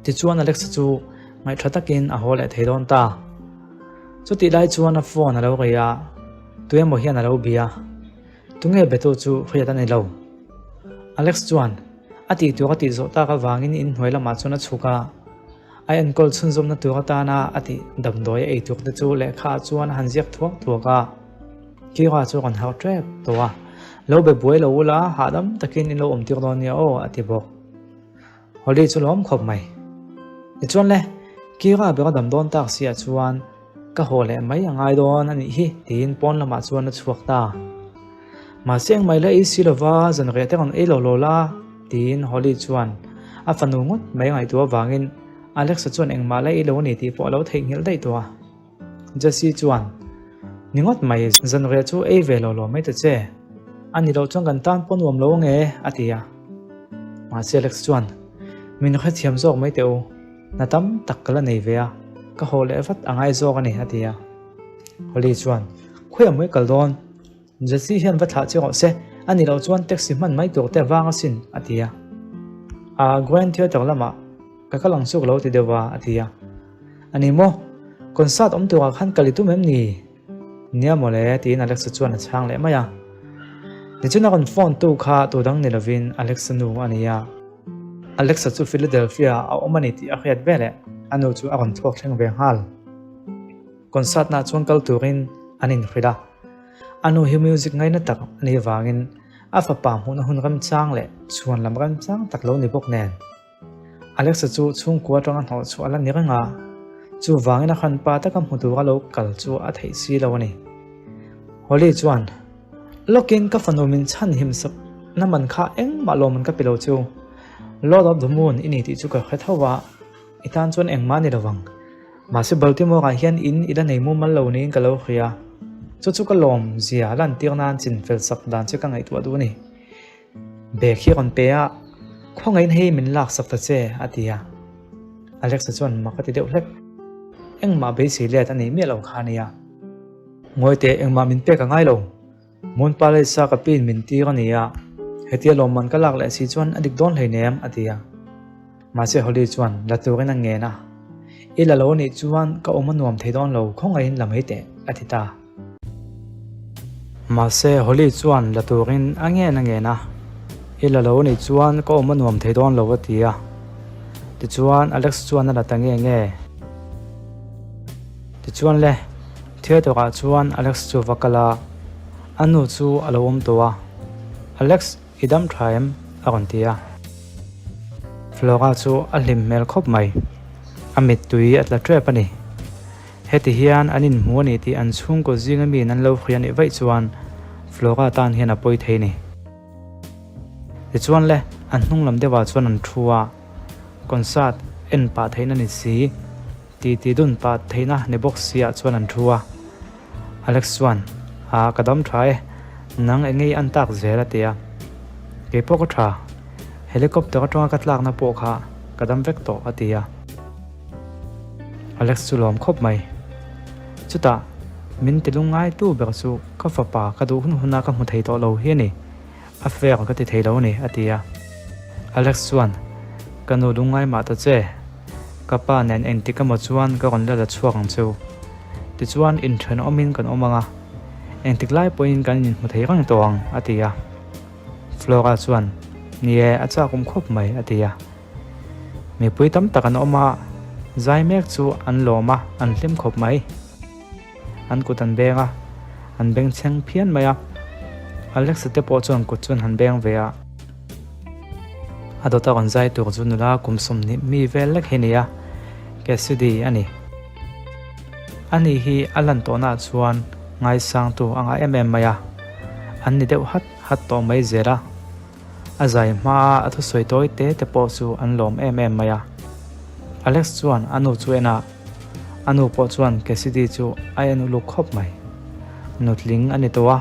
[SPEAKER 1] Tichuan Alexa chu ngaihṭha takin a haw leh thei dawn ta. Chutih lai chuan a phone a lo rei a, tuemaw hian a lo bia. Tunge betu chu hriat a ni lo. Alex chuan a tih tur a tih zawh tak avangin inhnuai lamah chuan a chhuk a. A enkawl chhunzawmna tur atana a tih damdawi a ei tur te chu lehkha ah chuan a han ziak thuak thuak a. Kira chu a rawn harh tep tawh a, Lo be buai lo ula, hahdam takin in lo awm tir dawn nia aw, a ti bawk. Holly chu lawm khawp mai. Tichuan le, Kira ber a dam dawn tak si ah chuan ka haw leh mai a ngai dawn a nih hi tiin pawn lamah chuan a chhuak ta. Mahse engmah ila ei si lova zan reh te rawn ei lo lo la tiin Holly chuan a fanu ngawt mai ngaihtuah avangin Alexa chuan engmah la ei lo a ni tih pawh a lo theihnghilh daih tawh a. Jessie chuan, Ni ngawt mai, zan reh chu ei ve lo lo mai ta che. A ni loh chuan kan tan pawh nuam lo ange a ti a. Mahse Alex chuan, Min hrethiam zawk mai teh u. Hna tam tak ka la nei ve a, ka haw leh vat a ngai zawk a ni, a ti a. Holly chuan, Khawiah mawi kal dawn? Jessie hian va thlah che rawh se, a ni loh chuan taxi hman mai tur te vang asin, a ti a. A Grand Theatre lamah ka kal ang chuk lo ti deuh a, a ti a. A ni maw? Concert awm turah khan kal i tum em ni? Nia mawle, tiin Alexa chuan a chhang leh mai a. Nichina rawn phone tu kha tu dang ni lovin Alexa nu a ni a. Alexa chu Philadelphia a awm a ni tih a hriat veleh a nu chu a rawn chhuak thleng ve nghal. Concert nah chuan kal turin an inhrilh a. A nu hi music ngaina tak a nih vangin a fapa hmuhna hun remchang leh chhuan lam remchang tak lo ni bawk nen. Alexa chu chhungkua atanga hnawh chhuah a la ni reng a, chuvangin a hranpa taka hmu tura lo kal chu a theih si lo a ni. Holly chuan, Lawkin ka fanu min chhan him sak na man kha engmah lawm an ka pe lo chu. Lord of the Moon i ni tih chu ka hre tho a, i tan chuan engmah a ni lovang. Mahse Baltimore ah hian in i la nei mumal lo niin ka lo hria. Chu chu ka lawm zia lantir nan chinfel sak dan che ka ngaihtuah duh a ni. Bag hi a rawn pe a, Khawngaih hei min lak sak ta che, a ti a. Alexa chuan mak a ti deuh hlek. Engmah beisei let a nei miah lo kha a nia. Ngawi teh, engmah min pek a ngai lo. Moon Palace-a ka pin min tir a ni a, hetia lawmman ka lak leh si chuan a dik dawn hleinem, a ti a. Mahse Holly chuan la turin a ngen a, I la lo anih chuan ka awm a nuam thei dawn lo, khawngaihin la mai teh, a ti ta. Mahse Holly chuan la turin a ngen a ngen a, I la lo anih chuan ka awm a nuam thei dawn lo, a ti a. Tichuan Alex chuan a la ta nge nge. Tichuan le, theatre ah chuan Alex chu va kal a, a nu chu a lo awm tawh a, Alex, I dam tha em? a rawn ti a. Flora chu a hlim hmel khawp mai. A mittui a tla tep a ni. Heti hian an inhmu a ni tih an chhungkaw zinga miin an lo hria a nih vaih chuan Flora tan hian a pawi thei ni. Tichuan le, an hnung lam deuhah chuan an thu a, concert en pah theihna ni si, titi dun pah theihna ni bawk si ah chuan an thu a. Alex chuan, A, ka dam tha e, nang eng ngei an tak zel a ti a. Kei pawh ka tha, helicopter atanga ka tlakna pawh kha ka dam vek tawh a ti a. Alex chu lawm khawp mai. Chutah, min ti lungngai tu ber chu ka fapa ka duh hun huna ka hmu thei tawh lo hi a ni, a fair ka ti thei lo a ni a ti a. Alex chuan, Ka nu lungngai mah ta che, ka pa nen engtik emaw chuan ka rawn la la chhuak ang cheu. Tichuan inthenawmin kan awm ang a, engtik lai pawhin kan inhmu thei reng tawh ang, a ti a. Flora chuan, Ni e, a chak awm khawp mai, a ti a. Mipui tam tak an awm a, zai mek chu an lawm a, an hlim khawp mai. An kut an beng a, An bengchheng phian mai a. Alex-a te pawh chuan kut chu an han beng ve a. A dawta rawn zai tur chu nula kum 20 mi vel lek hi a ni a, Cassidy a ni. Ani hi a lan tawhnaah chuan ngaisangtu a ngah em em mai a, an ni deuh hat hat tawh mai zel a. A zai hmaa a thusawi tawi te te pawh chu an lawm em em mai a. Alex chuan a nu chu en a, a nu pawh chuan Cassidy chu a en uluk khawp mai. Nutling a ni tawh a,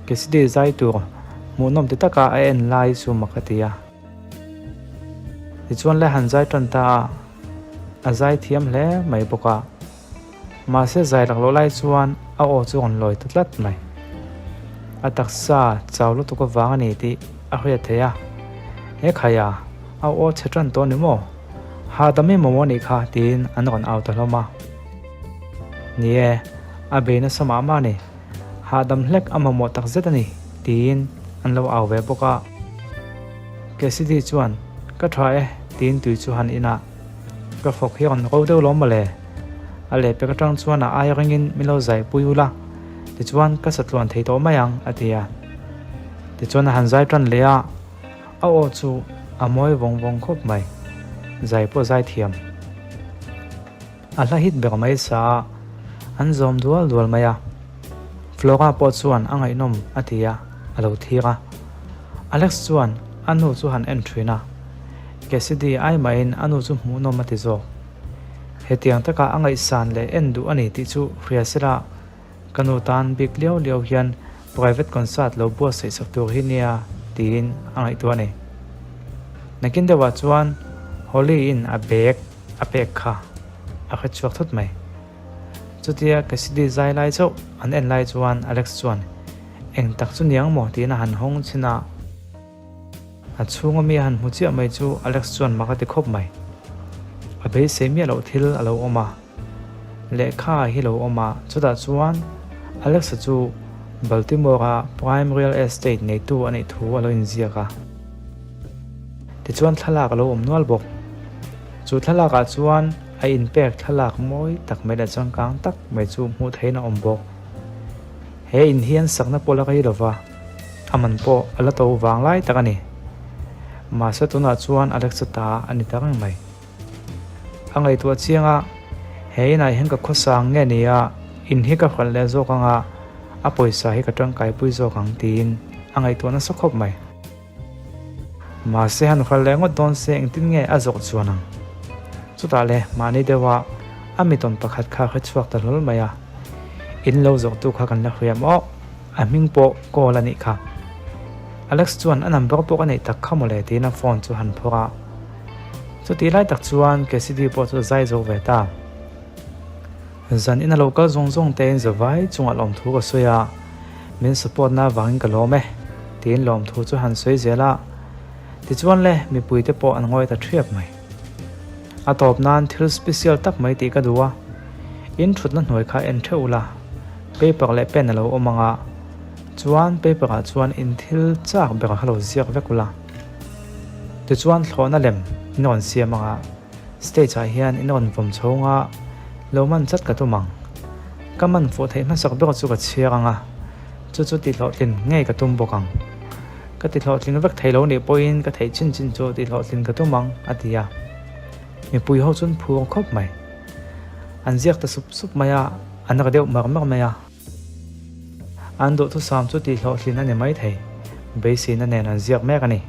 [SPEAKER 1] Cassidy zai tur hmuhnawm ti taka a en lai chu mak a ti a. Tichuan le han zai tan ta a, a zai thiam hle mai bawk a. Mahse zai lak loh lai chuan a aw chu a rawn lawi ta tlat mai. A taksa chau lutuk avang a ni tih a hriat theih a, He khaia, a aw chhe tan tawh ni maw? Hahdam i mamawh nih kha tiin an rawn au ta hlawm a. Ni e, a bei nasa mah mah a ni. Hahdam hlek a mamawh tak zet a ni tiin an lo au ve bawk a. Cassidy chuan, Ka tha e tiin tui chu han in a. Ka fawk hi rawn ro deuh lawm mawle. A lehpek atang chuan a ai ringin min lo zai pui ula, tichuan ka satluan thei tawh mai ang, a ti a. Tichuan a han zai tan leh a, a aw chu a mawi vawng vawng khawp mai. Zai pawh zai thiam. A hla hit ber mai sa a, an zawm dual dual mai a. Flora pawh chuan a ngaihnawm a ti a, a lo thir a. Alex chuan a nu chu han en thin a. Cassidy ai mahin a nu chu hmuhnawm a ti zawk. Hetiang taka a ngaihsan leh en duh a ni tih chu hria sela, ka nu tan bik liau liau hian private concert lo buatsaih sak tur hi nia tiin a ngaihtuah a ni. Nakin deuhah chuan Holly in a bag a pek kha a hre chhuak thut mai. Chutia Cassidy zai lai chauh an en lai chuan Alex chuan eng tak chu niang maw tiin a han hawng chhin a. A chhunga mi a han hmu chiah mai chu Alex chuan mak a ti khawp mai. A beisei miah loh thil a lo awm a, lehkha hi lo awm a, chutah chuan Alex-a chu Baltimore-a Prime Real Estate neitu a nih thu a lo inziak a. Tichuan thlalak a lo awm nual bawk. Chu thlalakah chuan a inpek thlalak mawi tak mai leh changkang tak mai chu hmuh theihin a awm bawk. He in hian sakna pawh la rei lova, a man pawh a la to vang lai tak a ni. Mahse tunah chuan Alexa ta a ni ta reng mai. A ngaihtuah chiang a, he inah hian ka khawsang nge ni a, in hi ka hralh leh zawk ang a, a pawisa hi ka tangkaipui zawk ang tiin a ngaihtuah nasa khawp mai. Mahse han hralh leh ngawt dawn se engtin nge a zawh chuan ang? Chutah le mahni deuha a mitawn pakhat kha hre chhuak ta hlawl mai a, in lo zawhtu kha kan la hriam aw, a hming pawh call a nih kha. Alex chuan a number pawh ka neih tak kha mawle tiin a phone chu han phawrh a. Chutih lai tak chuan Cassidy pawh chu a zai zo ve ta. Zan in a lo kal zawng zawng te in zavai chungah lawmthu ka sawi a, min support na avangin ka lawm e, tiin lawmthu chu han sawi zel a. Tichuan le, mipui te pawh an ngawi ta thiap mai. A tawp nan thil special tak mai tih ka duh a, in thutna hnuai kha en theuh ula, paper leh pen a lo awm ang a, chuan paper ah chuan in thil chak ber kha lo ziak vek ula. Tichuan thlawhna lem in rawn siam ang a. Stage ah hian in rawn vawm chhawng a, lo man chat ka tum ang. Ka man fuh theih hmasak ber chu ka chhiar ang a, chu chu tihhlawhtlin ngei ka tum bawk ang. Ka tihhlawhtling vek thei lo nih pawhin ka theih chin chin chu tihhlawhtlin ka tum ang, a ti a. Mipui ho chuan phur khawp mai. An ziak ta sup sup mai a, an ra deuh mar mar mai a. An duhthusam chu tihhlawhtlin a ni mai thei, beiseina nen an ziak mek a ni.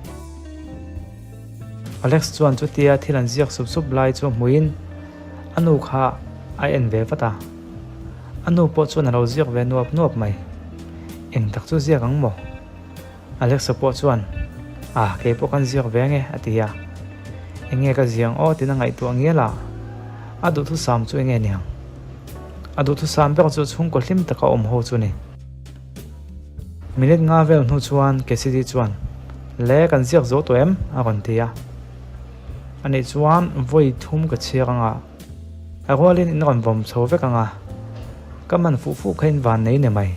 [SPEAKER 1] Alex chuan chutia thil an ziak sup sup lai chu hmuin a nu kha a en ve vat a. A nu pawh chuan a lo ziak ve nuap nuap mai. Eng tak chu ziak ang maw? Alexa pawh chuan, Ah, kei pawh kan ziak ve ange, a ti a. Enge ka ziang aw tiin a ngaihtuah ngial a. A duhthusam chu enge niang? A duhthusam ber chu chhungkaw hlim taka awm ho chu ni. Minute nga vel hnu chuan Cassidy chuan, Le, kan ziak zo tawh em? a rawn ti a. Anih chuan vawi thum ka chhiar ang a, a rualin in rawn vawm chho vek ang a, ka man fuh fuh kha in van nei ni mai.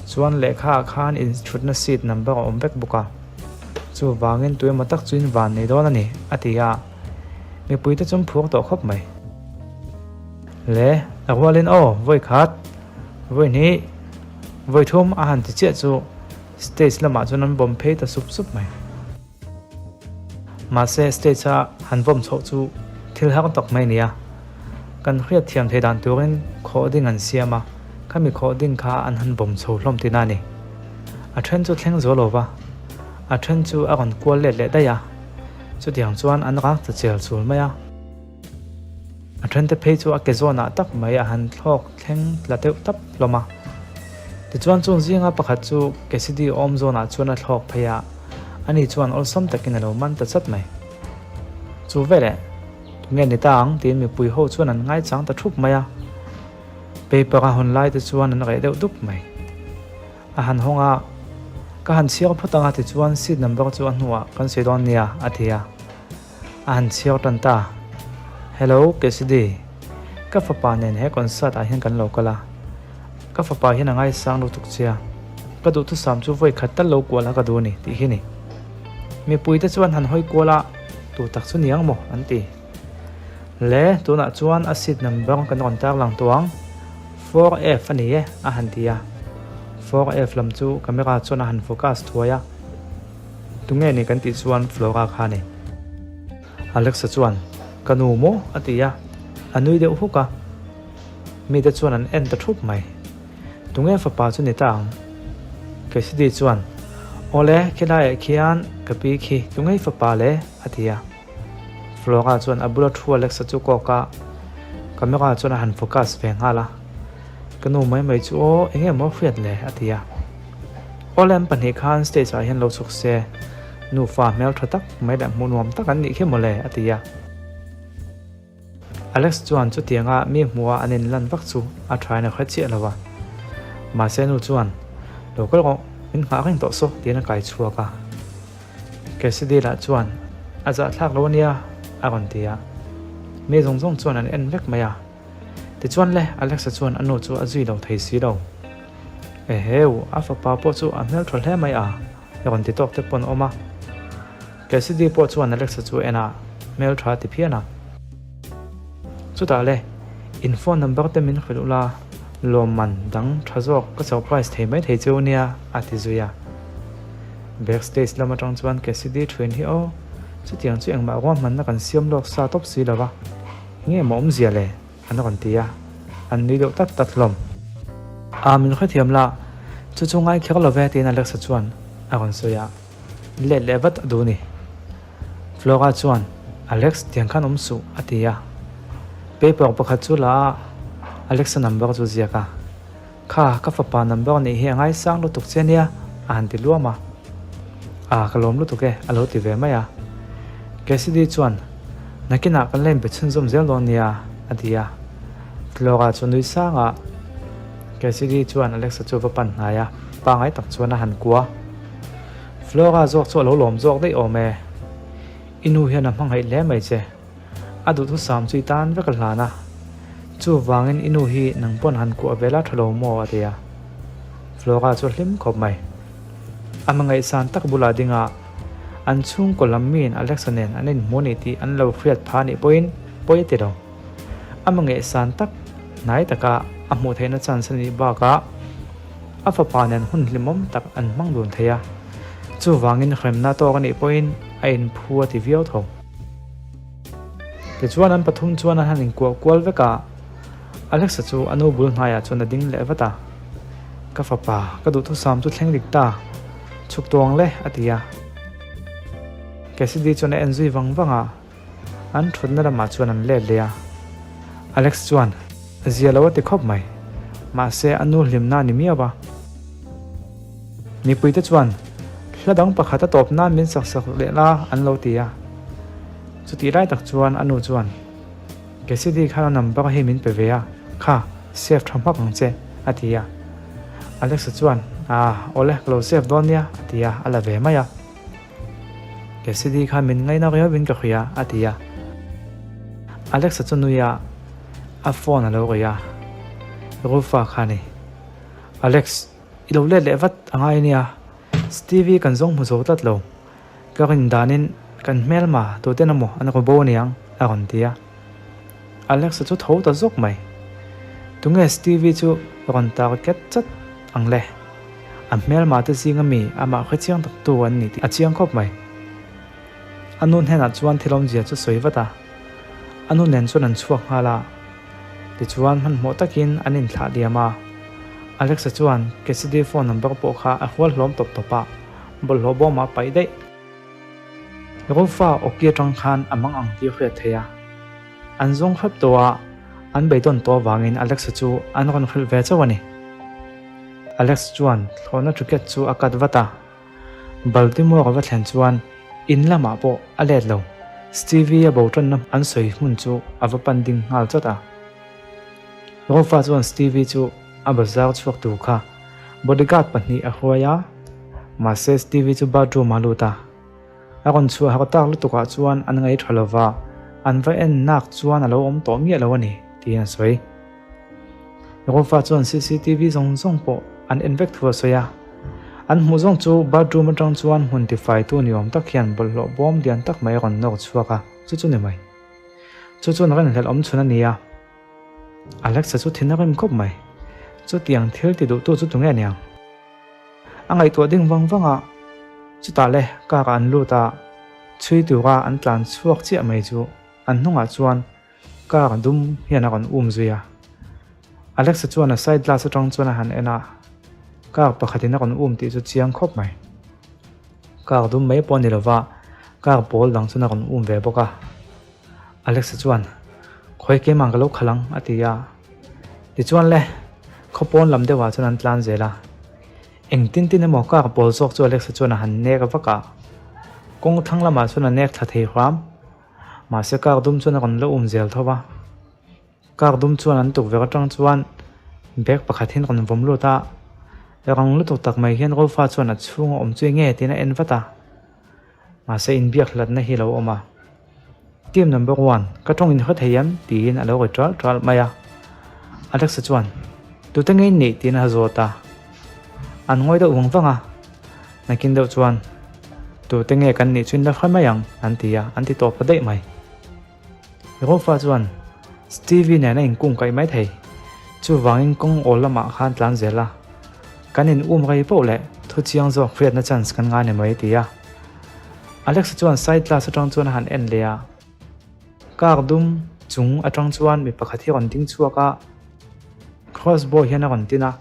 [SPEAKER 1] Chuan lehkha ah khan in thutna seat number a awm vek bawk a, chuvangin tu emaw tak chu in van nei dawn a ni, a ti a. Mipui te chu phur tawh khawp mai. Le, a rualin aw, vawi khat, vawi hnih. Vawi thum a han ti chiah chu stage lamah chuan an vawm phei ta sup sup mai. Mahse stage a han vawm chhoh chu thil har tak mai a ni a, kan hriat thiam thei dan turin khawh ding an siam a, khami khawh ding kha an han vawm chho hlawm tihna a ni. A then chu thleng zual lo va, a then chu a rawn kual let leh daih a, chutiang chuan an rak ta chial chul mai a. A thente phei chu a ke zawnah tak mai a han thlawk thleng tla deuh tap hlawm a. Tichuan chung zinga pakhat chu Cassidy awm zawnah chuan a thlawk phei a, ani chuan awlsam takin a lo man ta chat mai. Chu veleh, tunge ni ta ang tiin mipui ho chuan an ngaichang ta thup mai a. Paper a hawn lai te chuan an reh deuh dup mai. A han hawng a, Ka han chhiar phawt anga tichuan seat number chu a hnuah kan sawi dawn nia, a ti a. A han chhiar tan ta. Hello, Cassidy. Ka fapa nen he concert ah hian kan lo kal a. Ka fapa hian a ngaisang lutuk che a. Ka duhthusam chu vawi khat tal lo kual a ka duh a ni, tih hi ni. Mipui te chuan han hawi kual a, tu tak chu niang maw? an ti. Le, tunah chuan a seat number kan rawn tar lang tawh ang. 4F a ni e, a han ti a. 4F lam chu camera chuan a han focus thuai a. Tunge ni kan tih chuan Flora kha a ni. Alexa chuan, Ka nu maw? a ti a, a nui deuh huk a. Mite chuan an en ta thup mai. Tunge fapa chu ni ta ang? Cassidy chuan, Awle, khilaiah khian ka pi khi tungei fapa le? a ti a. Flora chuan a bula thu Alexa chu kawk a, camera chuan a han focus ve nghal a. Ka nu mai mai chu aw, eng nge maw hriat le? a ti a. Awle an pahnih khan stage ah hian lo chhuk se, nufa hmel tha tak mai leh hmuh nuam tak an nih khi mawle, a ti a. Alex chuan chutianga mi hmuha an inlan vak chu a thain a hre chiah lo a. Mahse nu chuan, Lo kal rawh, min nghah reng tawh saw, tiin a kai chhuak a. Cassidy lah chuan, A zahthlak lo ania, a rawn ti a. Mi zawng zawng chuan an en vek mai a. Tichuan le, Alexa chuan a nu chu a zui lo thei si lo. Eheu, a fapa pawh chu a hmeltha hle mai a, a rawn ti tawk te pawn a awm a. Cassidy pawh chuan Alexa chu a en a, hmeltha a ti phian a. Chutah le, in phone number te min hrilh ula, lawmman dang tha zawk ka surprise thei mai thei cheu nia, a ti zui a. Backstage lam atang chuan Cassidy thuin hi aw, chutiang chu engmah ruahmanna kan siam lawk sa tawp si lo va. Nge maw awmzia le? An rawn ti a, an nui deuh tat tat hlawm. A, min hrethiam la, chu chu ngai kher lo ve tiin Alexa chuan a rawn sawi a, let leh vat a duh ni. Flora chuan, Alex, tiang khan awm suh, a ti a. Paper pakhat chu la a, Alexa number chu ziak a. Kha, ka fapa number nih hi a ngaisang lutuk che nia, a han ti luam a. A, ka lawm lutuk e, a lo ti ve mai a. Cassidy chuan, Nakinah kan la inbe chhunzawm zel dawn nia, a ti a. Flora chu nui sang a. Cassidy chuan Alexa chu va pan hnai a, pangai tak chuan a han kua. Flora zawk chu a lo lawm zawk daih awm e. I nu hian a hmangaih hle mai che. A duhthusam chu i tan vek a hlan a, chuvangin i nu hi nang pawn han kuah ve la tha lo maw a ti a. Flora chu a hlim khawp mai. A hmangaihsan tak bulah dingah an chhungkaw lam miin Alexa nen an inhmu a ni tih an lo hriat phah anih pawhin pawi a ti lo. A hmangaihsan tak hnai taka a hmuh theihna chance a nih bakah a fapa nen hun hlimawm tak an hmang dun thei a, chuvangin hremna tawk anih pawhin a inphu a ti viau tho. Tichuan an pathum chuan an han inkuah kual vek a, Alexa chu a nu bul hnaiah chuan a ding leh vat a. Ka fapa, ka duhthusam chu thleng dik ta, chhuk tuang le, a ti a. Cassidy chuan a en zui vang vang a, an thutna lamah chuan an let leh a. Alex chuan, Zia lo a ti khawp mai, mahse a nu hlimna a ni miau a. Mipuite chuan, Hla dang pakhat a tawp nan min sak sak leh la, an lo ti a. Chutih lai tak chuan a nu chuan, Cassidy khan a number hi min pe ve a, kha, save tha hmak ang che, a ti a. Alexa chuan, Ah, awle, ka lo save dawn nia, a ti a, a la ve mai a. Cassidy khan min ngaina riauin ka hria, a ti a. Alexa chu nui a, a phone a lo ri a, Rufa kha a ni. Alex, i lo let leh vat a ngai ania, Stevie kan zawng hmu zo tlat lo, ka rin danin kan hmelma tuten emaw an rawn bo aniang a rawn ti a. Alex-a chu tho ta zawk mai. Tunge Stevie chu rawn target chat ang le? A hmelma te zinga mi amah hrechiang tak tu an ni tih a chiang khawp mai. A nu hnenah chuan thil awmzia chu sawi vat a, a nu nen chuan an chhuak nghal a. Tichuan hmanhmawh takin an inthlah liam a. Alexa chuan Cassidy phone number pawh kha a hual hlawm tawp tawp a, bawlhhlawh bawmah a paih daih. Rufa awki atang khan a mang ang tih a hriat theih a. An zawng hrep tawh a, an beidawn tawh avangin Alexa chu an rawn hrilh ve chauh a ni. Alex chuan thlawhna ticket chu a cut vat a. Baltimore a va thlen chuan in lamah pawh a let lo. Stevie a bo tanna an sawi hmun chu a va pan ding nghal chawt a. Rufa chuan Stevie chu a bazar chhuak tur kha bodyguard pahnih a hruai a, mahse Stevie chu bathroom ah a lut a. A rawn chhuah har tak lutuk ah chuan an ngaih tha lova, an va en nak chuan a lo awm tawh miah lo a ni, tiin a sawi. Rufa chuan cctv zawng zawng pawh an en vek thu a sawi a. An hmuh zawng chu bathroom atang chuan hmun tifaitu ni awm tak hian bawlhhlawh bawm lian tak mai a rawn nawr chhuak a, chu chu ni mai. Chu chuan rinhlelh awm chhun a ni a. Alexa chu thin a rim khawp mai. Chutiang thil ti duhtu chu tunge aniang? A ngaihtuah ding vang vang a, chutah le car ah an lut a, chhui tura an tlan chhuak chiah mai chu an hnungah chuan car dum hian a rawn um zui a. Alexa chuan a side glass atang chuan a han en a, car pakhatin a rawn um tih chu chiang khawp mai. Car dum mai pawh a ni lova, car pawl dang chuan a rawn um ve bawk a. Alexa chuan, Khawi keimah ka lo khalh ang, a ti a. Tichuan le, khawpawn lam deuhah chuan an tlan zel a. Engtin tin emaw car pawl zawk chu Alexa chuan a han nek vak a. Kawng thlang lamah chuan a nek thla thei hram. Mahse car dum chuan a rawn la um zel tho va. Car dum chuan an tukverh atang chuan bag pakhat hian rawn vawm lut a. Rang lutuk tak mai hian Rolfa chuan a chhunga awm chu enge tiin a en vat a. Mahse inbiak hlatna hi a lo awm a. Team number one, ka tawng in hre thei em? tiin a lo ri ṭal ṭal mai a. Alexa chuan, Tute nge in nih? tiin a zawt a. An ngawi deuh vang vang a. Nakin deuh chuan, Tute nge kan nih chu in la hre mai ang, an ti a, an ti tawp ta daih mai. Jehovah chuan Stevie nen a inkung kaih mai thei. Chuvangin kawng awl lamah khan tlan zel a, kan in um rei poh leh thu chiang zawk hriatna chance kan ngai ni mai a ti a. Alexa chuan side glass atang chuan a han en leh a. Car dum chung atang chuan mi pakhat hi a rawn ding chhuak a, crossbow hian a rawn tin a.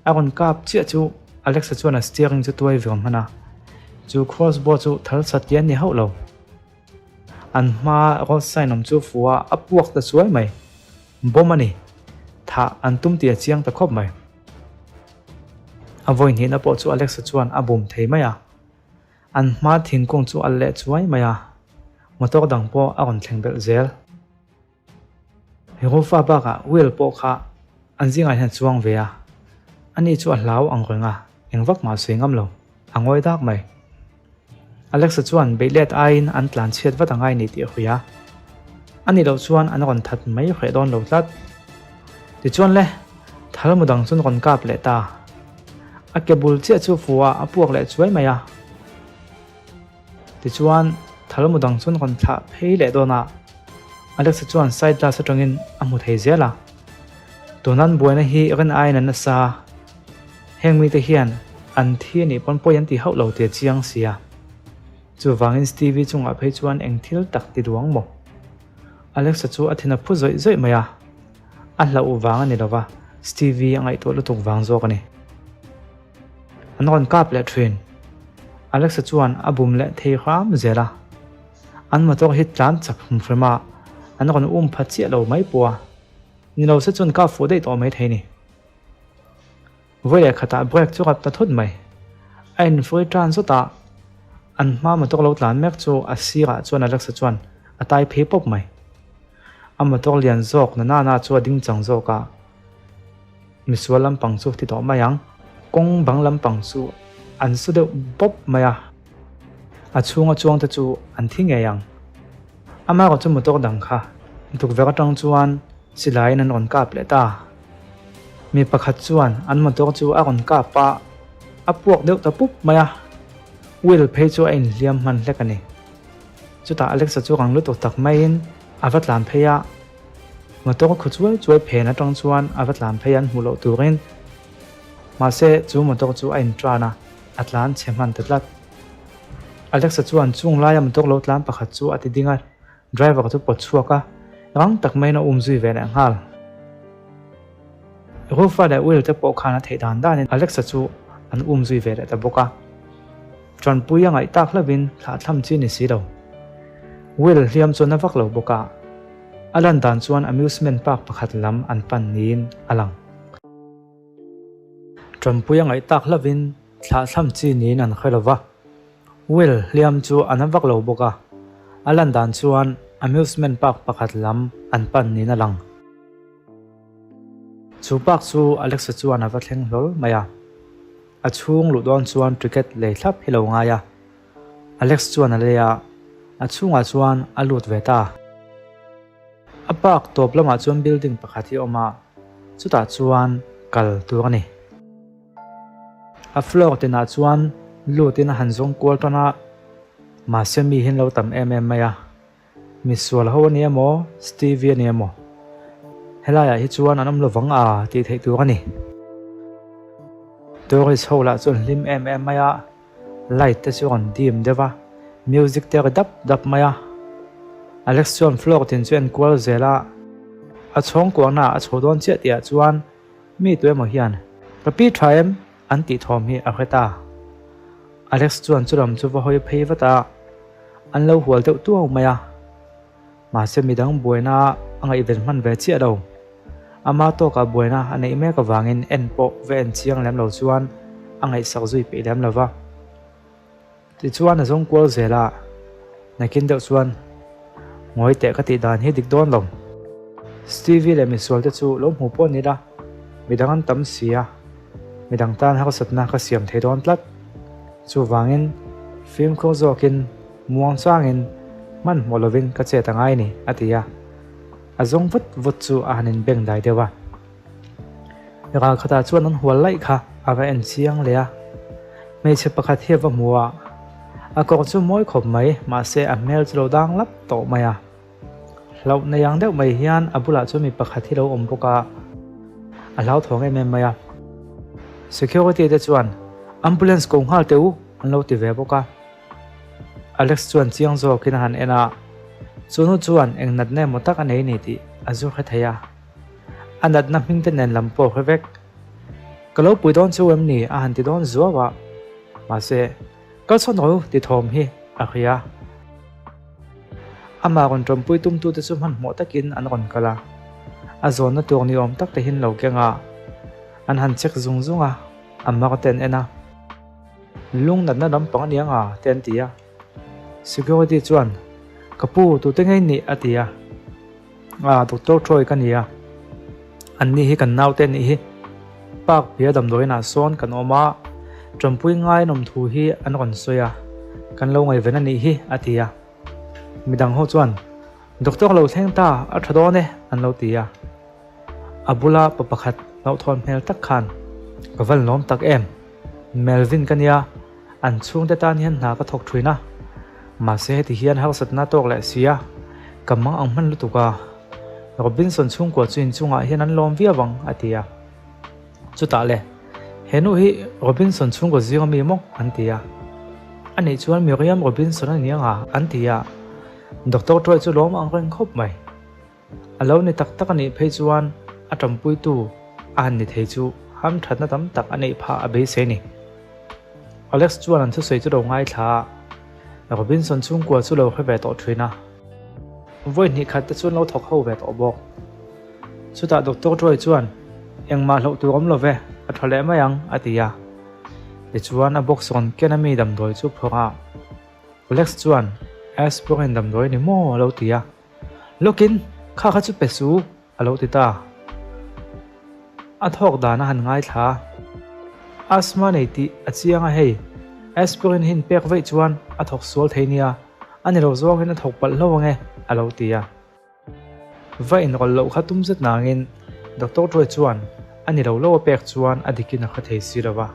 [SPEAKER 1] A rawn kap chiah chu Alexa chuan a steering chu tuai vir hman a. Chu crossbow chu thal sat lian ni hauh lo. An hma road sign awm chu fu a, a puak ta chuai mai. Bomb a ni. Thah an tum tih a chiang ta khawp mai. A vawi hnihna pawh chu Alexa chuan a bum thei mai a. An hma thingkung chu a leh chuai mai a. Motor dang pawh a rawn thleng belh zel. Rufa bakah Will pawh kha an zingah hian a chuang ve a, ani chu a hlau ang reng a, eng vak mah a sawi ngam lo, a ngawi dak mai. Alexa chuan beih let aiin an tlan chhiat vat a ngai ni tih a hui a, ani loh chuan an rawn that mai hreh dawn lo tlat. Tichuan le, thal mu dang chuan rawn kap leh ta. A ke bul chiah chu fu a, a puak leh chuai mai a. Tichuan, thal mu dang chuan rawn thlah phei leh dawn a, Alexa chuan side glass atangin a hmu thei zel a. Tunan buaina hi rin aiin a nasa a, heng mite hian an thi a nih pawn pawi an ti hauh lo tih a chiang si a. Chuvangin Stevie chungah phei chuan eng thil tak ti duang maw? Alexa chu a thin a phu zawih zawih mai a, a hlauh vang a ni lova, Stevie a ngaihtuah lutuk vang zawk a ni. An rawn kap leh thin. Alexa chuan a bum leh thei hram zel a. An motor hi tlan chak hum hrim a, an rawn um pha chiah lo mai pawh a. Ni lo se chuan kap fuh daih tawh mai thei ni. Vawi leh khatah brake chu rap ta thut mai. A infui tan zawt a, an hma motor lo tlan mek chu a sirah chuan Alexa chuan a tai phei pawp mai. A motor lian zawk na nana chu a ding chang zawk a. Misual lampang chu ti tawh mai ang. Kawng bang lampang chu an su deuh bawp mai a, a chhunga chuangte chu an thi ngei ang. Amaherawh chu motor dang kha tukverh atang chuan silaiin an rawn kap leh ta. Mi pakhat chuan an motor chu a rawn kap a, a puak deuh ta pup mai a, wheel phei chu a inhliam hman hlek a ni. Chutah Alexa chu rang lutuk tak maiin a va tlan phei a. Motor khaw chuai chuai phen atang chuan a va tlan phei an hmuh loh turin. Mahse, chu motor chu a inṭan a, a tlan chhe hman ta tlat. Alexa chuan chung laia motor lo tlan pakhat chu a ti ding a, driver chu pawt chhuak a, rang tak maiin a um zui ve leh nghal. Rufa leh Will te pawh khan a theih dan danin Alexa chu an um zui ve leh ta bawk a. Ṭanpui a ngaih tak hlauhin thlahthlam chi ni si lo. Will hliam chuan a vak lo bawk a, a lan dan chuan amusement park pakhat lam an pan niin a lang. Ṭanpui a ngaih tak hlauhin thlahthlam chi niin an hre lo va. Will hliam chu a na vak lo bawk a, a lan dan chuan amusement park pakhat lam an pan niin a lang. Chu park chu Alexa chuan a va thleng hlawl mai a. A chhung luh dawn chuan ticket lei thlap hi lo ngai a. Alex chuan a lei a, a chhungah chuan a lut ve ta. A park tawp lamah chuan building pakhat hi a awm a, chutah chuan kal tur a ni. A floor tinah chuan lutin a han zawng kual tan a, mahse mi hi an lo tam em em mai a. Misual ho a ni emaw, Stevie a ni emaw, helaiah hi chuan an awm lovang a tih theih tur a ni. Tourist ho lah chu an hlim em em mai a, light te chu a rawn dim deuh a, music te a ri dap dap mai a. Alex chuan floor tin chu a enkual zel a, a chhawngkuahna a chho dawn chiah tihah chuan mi tu emaw hian, Ka pi tha em? An tih thawm hi a hre ta. Alex chuan chulam chu va hawi phei vat a, an lo hual deuh tuau mai a. Mahse midang buaina a ngaihven hman ve chiah lo. Ama tawkah buaina a neih mek avangin en pawh va en chiang lem lo chuan a ngaihsak zui peih lem lo va. Tichuan a zawng kual zel a, nakin deuh chuan, Ngawi teh ka tih dan hi dik dawn lo. Stevie leh misual te chu lo hmu pawh ni la, midang an tam si a, midang tan harsatna ka siam thei dawn tlat. Chuvangin fimkhur zawkin muang changin hmanhmawh lovin ka chet a ngai ni, a ti a. A zawng vut vut chu a han inbeng dai deuh a. Ral khatah chuan an hual laih kha a va en chiang leh a, hmeichhe pakhat hi a va hmu a, a kawr chu mawi khawp mai mahse a hmel chu lo dang lap tawh mai a. Hlauh nei ang deuh mai hian a bulah chuan mi pakhat hi lo awm bawk a, a hlauthawng em em mai a. Security te chuan ambulance ko nghal teh u an lo ti ve bawk a. Alex chuan chiang zawkin a han en a, chu nu chuan eng natna emaw tak a nei ni tih a zu hre thei a. A natna hming te nen lam pawh hre vek. Ka lo pui dawn chu em ni a han ti dawn zuau a. Mahse, kalsawn rawh u ti thawm hi a hria. Amah rawn tawmpui tumtute chu hmanhmawh takin an rawn kal a. A zawnna tur ni awm tak te hin lo keng a. An han check zung zung a, a mar te an en a. Lung natna lampang a ni ang a te an ti a. Security chuan, Ka pu, tute ngei nih a ti a. Ah, Doctor Troy ka ni a, an ni hi kan naute anih hi. Park bia damdawiinah sawn kan awm a, tanpui ngai an awm thu hi an rawn sawi a, kan lo ngaihven anih hi, a ti a. Midang ho chuan, Doctor lo thleng ta, a tha dawn e, an lo ti a. A bula pa pakhat hlauhthawn hmel tak khan, Ka va lawm tak em? Melvin ka nia, an chhungte tan hian hna ka thawk thin a, mahse heti hian harsatna tawk leh si a, ka mang ang hman lutuk a, Robinson chhungkua chu inchungah hian an lawm viau ang, a ti a. Chutah le, he nu hi Robinson chhungkaw zing ami maw? an ti a. Anih chuan Miriam Robinson a ni ang a, an ti a. Doctor Troy chu lawm ang reng khawp mai. A lo ni tak tak a nih phei chuan a ṭawmpuitu a han ni thei chu hamṭhatna tam tak a neih phah a beisei ni. Alex chuan an thusawi chu lo ngaithla a, Robinson chhungkua chu lo hre ve tawh ṭhin a. Vawi hnih khat te chuan lo thawk ho ve tawh bawk. Chutah Doctor Troy chuan, Engmah hlauh tur awm lo ve, a ṭha leh mai ang, a ti a. Tichuan a box rawn ken a mi damdawi chu phawrh a, Alex chuan, Aspirin damdawi a ni maw? a lo ti a. Lawkin, kha kha chu pe su, a lo ti ta. A thawk dan a han ngaithla a. Asthma nei tih a chiang a hei, aspirin hi inpek vaih chuan a thawk sual thei nia, a ni lo zawngin a thawk palh hlo ange, a lo ti a. Va inrawlh loh kha tum zet nangin Doctor Troy chuan a ni lo lo a pek chuan a dikin a hre thei si lo va,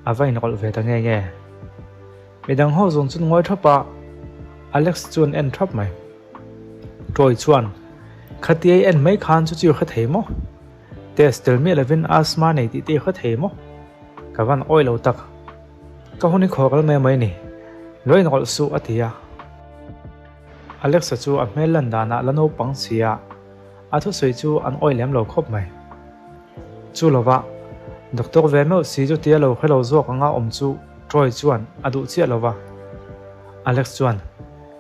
[SPEAKER 1] a va inrawlh ve ta nge nge. Midang ho zawng chuan ngawi thap a, Alex chuan en thap mai. Troy chuan, Khatia i en mai khan chu chu i hre thei maw? Test tel miah lovin asthma nei tih te i hre thei maw? Ka van awih lo tak. Ka hun i khaw kal mai mai ni. Lo inrawlh suh a ti a. Alexa chu a hmel lan danah la naupang si a, a thusawi chu an awih lem lo khawp mai. Chu lova, Doctor ve meuh si chu tia lo hre lo zawk anga awm chu Troy chuan a duh chiah lova. Alex chuan,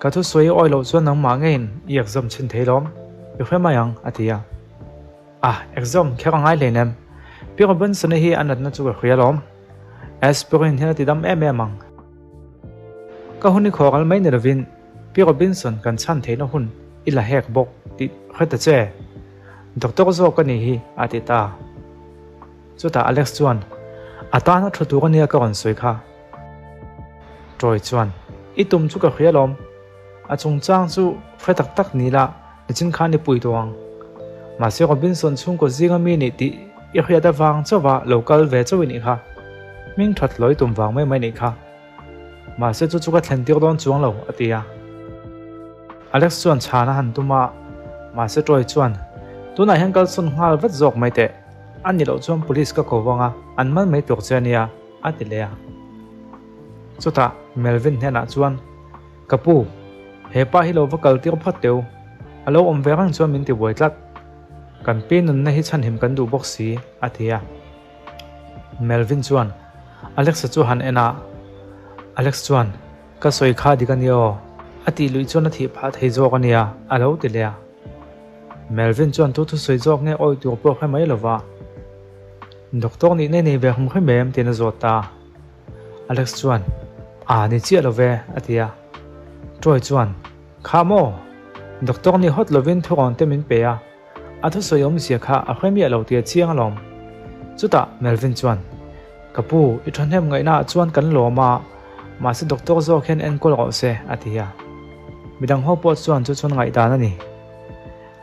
[SPEAKER 1] Ka thusawi i awih loh chuan nangmah ngeiin i exam chhin thei lawm, i hre mai ang, a ti a. A, exam kher a ngai hleinem. Pi Robinson-i hi a natna chu ka hria lawm. Aspirin hian a ti dam em em ang. Ka hun i khawral mai ni lovin Pi Robinson kan chhan theihna hun i la hek bawk tih hre ta che. Doctor zawk a nih hi a ti ta. Chutah Alex chuan, A tana thu tur a nia ka rawn sawi kha. Troy chuan, I tum chu ka hria lawm. A chungchang chu hre tak tak ni la, nichin khan i pui tawh ang. Mahse Robinson chhungkaw zinga mi nih tih i hriat avang chauha lo kal ve chauh i nih kha. Hming that hlawi tum vang mai mai nih kha. Mahse chu chu ka thlen tir dawn chuang lo, a ti a. Alex chuan chhan a han tum a, mahse Troy chuan, Tunah hian kalsawn nghal vat zawk mai teh. A ni loh chuan police ka ko vang a, an man mai tur che a nia, a ti leh a. Chutah Melvin hnenah chuan, Ka pu, he pa hi lo va kal tir phawt teu. A lo awm ve reng chuan min ti buai tlat. Kan pi nunna hi chhanhim kan duh bawk si, a ti a. Melvin chuan Alex-a chu han en a, Alex chuan, Ka sawi kha dik a nia aw, a tih luih chuan a thih phah thei zawk a nia, a lo ti leh a. Melvin chuan tu thusawi zawk nge awih tur pawh hre mai lova, Doctor nih nei nei ve hum hrim em? tiin a zawt ta a. Alex chuan, A ni chiah lo ve, a ti a. Troy chuan, Kha maw? Doctor ni hawt lovin thurawn te min pe a, a thusawi awmzia kha a hre miah lo tih a chiang alawm. Chutah Melvin chuan, Ka pu, i thahnem ngaihnaah chuan kan lawm a, mahse doctor zawk hian enkawl rawh se, a ti a. Midang ho pawh chuan chu chuan ngaihdan a ni.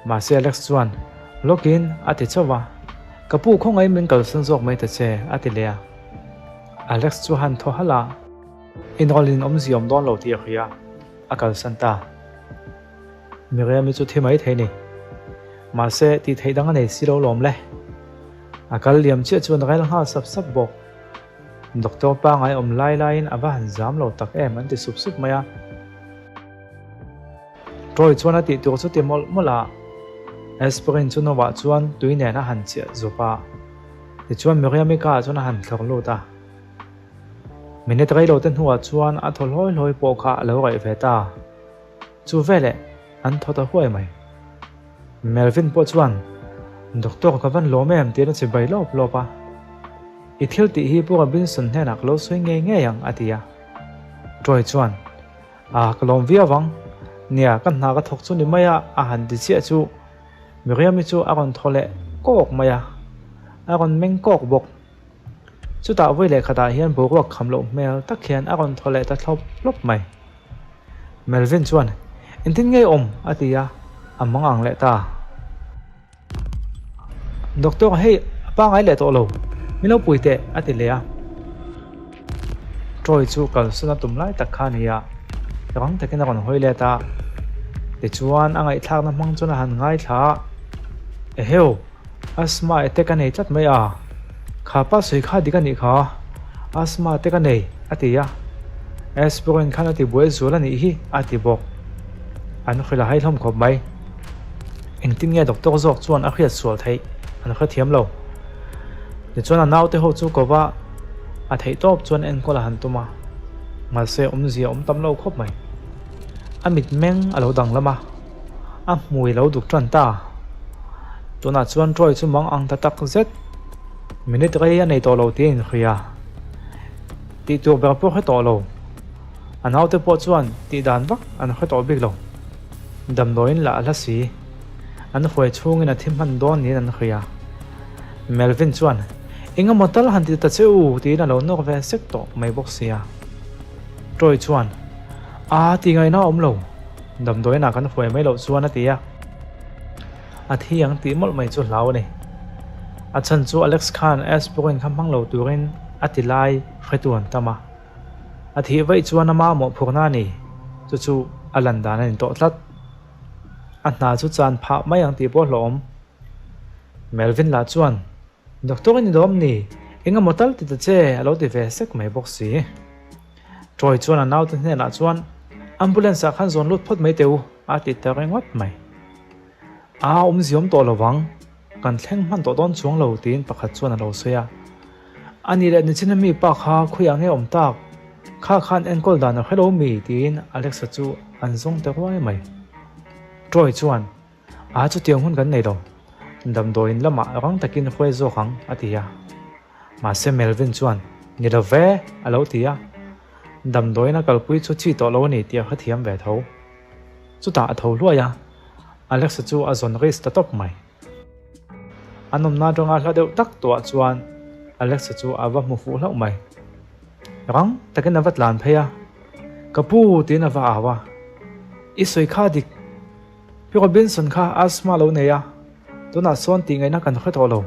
[SPEAKER 1] Mahse Alex chuan, Lawkin, a ti chauh a. Ka pu khawngaih min kalsan zawk mai ta che, a ti leh a. Alex chu han thaw halh a, inrawlin awmzia awm dawn lo tih a hria, a kalsan ta. Miriam-i chu thi mai thei ni. Mahse, tih theih dang a nei si lo lawm le. A kal liam chiah chuan rel nghal sap sap bawk. Doctor pangai awm lai laiin a va han zam lo tak em an ti sup sup mai a. Troy chuan a tih tur chu ti mawlh mawlh a, Aspirin chu Noah chuan tui nen a han chiah zawp a, tichuan Miriam-i ka ah chuan a han thlawr lut a. Minute rei lo te hnuah chuan a thaw hlawi hlawi pawh kha a lo raih ve ta. Chu veleh an thaw ta huai mai. Melvin pawh chuan, Doctor ka van lawm em tiin a chi bai lawp lawp a. I thil tih hi Pu Robinson hnenah ka lo sawi ngei ngei ang a ti a. Troy chuan, A, ka lawm viau ang. Nia, ka hna ka thawk chu ni mai a, a han ti chiah chu Miriam-i chu a rawn thaw leh kawk mai a, a rawn meng kawk bawk. Chutah vawi leh khatah hian boruak kham loh hmel tak hian a rawn thaw leh ta thlawp hlawp mai. Melvin chuan, Engtin nge awm? a ti a, a mang ang leh ta. Doctor, hei a pangai leh tawh lo, min lo pui teh, a ti leh a. Troy chu kalsawn a tum lai tak kha a ni a, rang takin a rawn hawi let a. Tichuan a ngaihthlakna hmang chuan a han ngaithla a, Eheu, asthma attack a nei tlat mai a, kha pa sawi kha dik a nih kha, asthma attack a nei, a ti a. Aspirin khan a ti buai zual a nih hi, a ti bawk. An hrilh a hai hlawm khawp mai. Engtin nge doctor zawk chuan a hriat sual theih an hrethiam lo. Tichuan a naute ho chu ko va, a theih tawp chuan enkawl a han tum a, mahse awmzia awm tam lo khawp mai. A mitmeng a lo danglam a, a hmui lo duk tan ta. Tunah chuan Troy chu mang ang ta tak zet. Minute rei a nei tawh lo tih a inhria. Tih tur ber pawh hre tawh lo. A naute pawh chuan tih dan vak an hre tawh bik lo. Damdawiin lah a hla si. An huai chhungin a thi hman dawn niin an hria. Melvin chuan, Eng emaw tal han ti ta che u, tiin a lo nawk ve sek tawh mai bawk sia. Troy chuan, Aa, ti ngaihna a awm lo. Damdawiinah kan huai mai loh chuan a ti a. A thi ang tih mawlh mai chu hlau a ni. A chhan chu Alex khan aspirin kha hmang lo turin a ti lai hretu an tam a. A thih vaih chuan ama mawhphurhna a ni, chu chu a lan dan a ni tawh tlat. A hna chu chan phah mai ang tih pawh hlawhawm. Melvin lah chuan, Doctor i ni dawm ni? Engemaw tal ti ta che a lo ti ve sek mai bawk si. Troy chuan a naute hnenah chuan, Ambulance ah khan zawn lut phawt mai teh u, a ti ta ringawt mai. A awmziawm tawh lo vang, kan thleng hman tawh dawn chuang lo tiin pakhat chuan a lo sawi a. A nih leh nichina mi pa kha khawiah nge awm tak? Kha khan enkawl dan a hre lo mi? tiin Alexa chu an zawng ta ruai mai. Troy chuan, A chutiang hun kan nei lo, damdawiin lamah rang takin hruai zawk ang, a ti a. Mahse Melvin chuan, Ni lo ve, a lo ti a. Damdawiin a kalpui chu chi tawh lo a ni tih a hrethiam ve tho. Chutah a tho hluai a, Alexa chu a zawn risk ta tawp mai. A nawmna atanga hla deuh tak tawhah chuan Alexa chu a va hmu fuh hlauh mai. Rang takin a va tlan phei a, Ka pu tiin a va au a, I sawi kha dik. Pi Robinson kha asthma lo nei a, tunah sawn tih ngaihna kan hre tawh lo.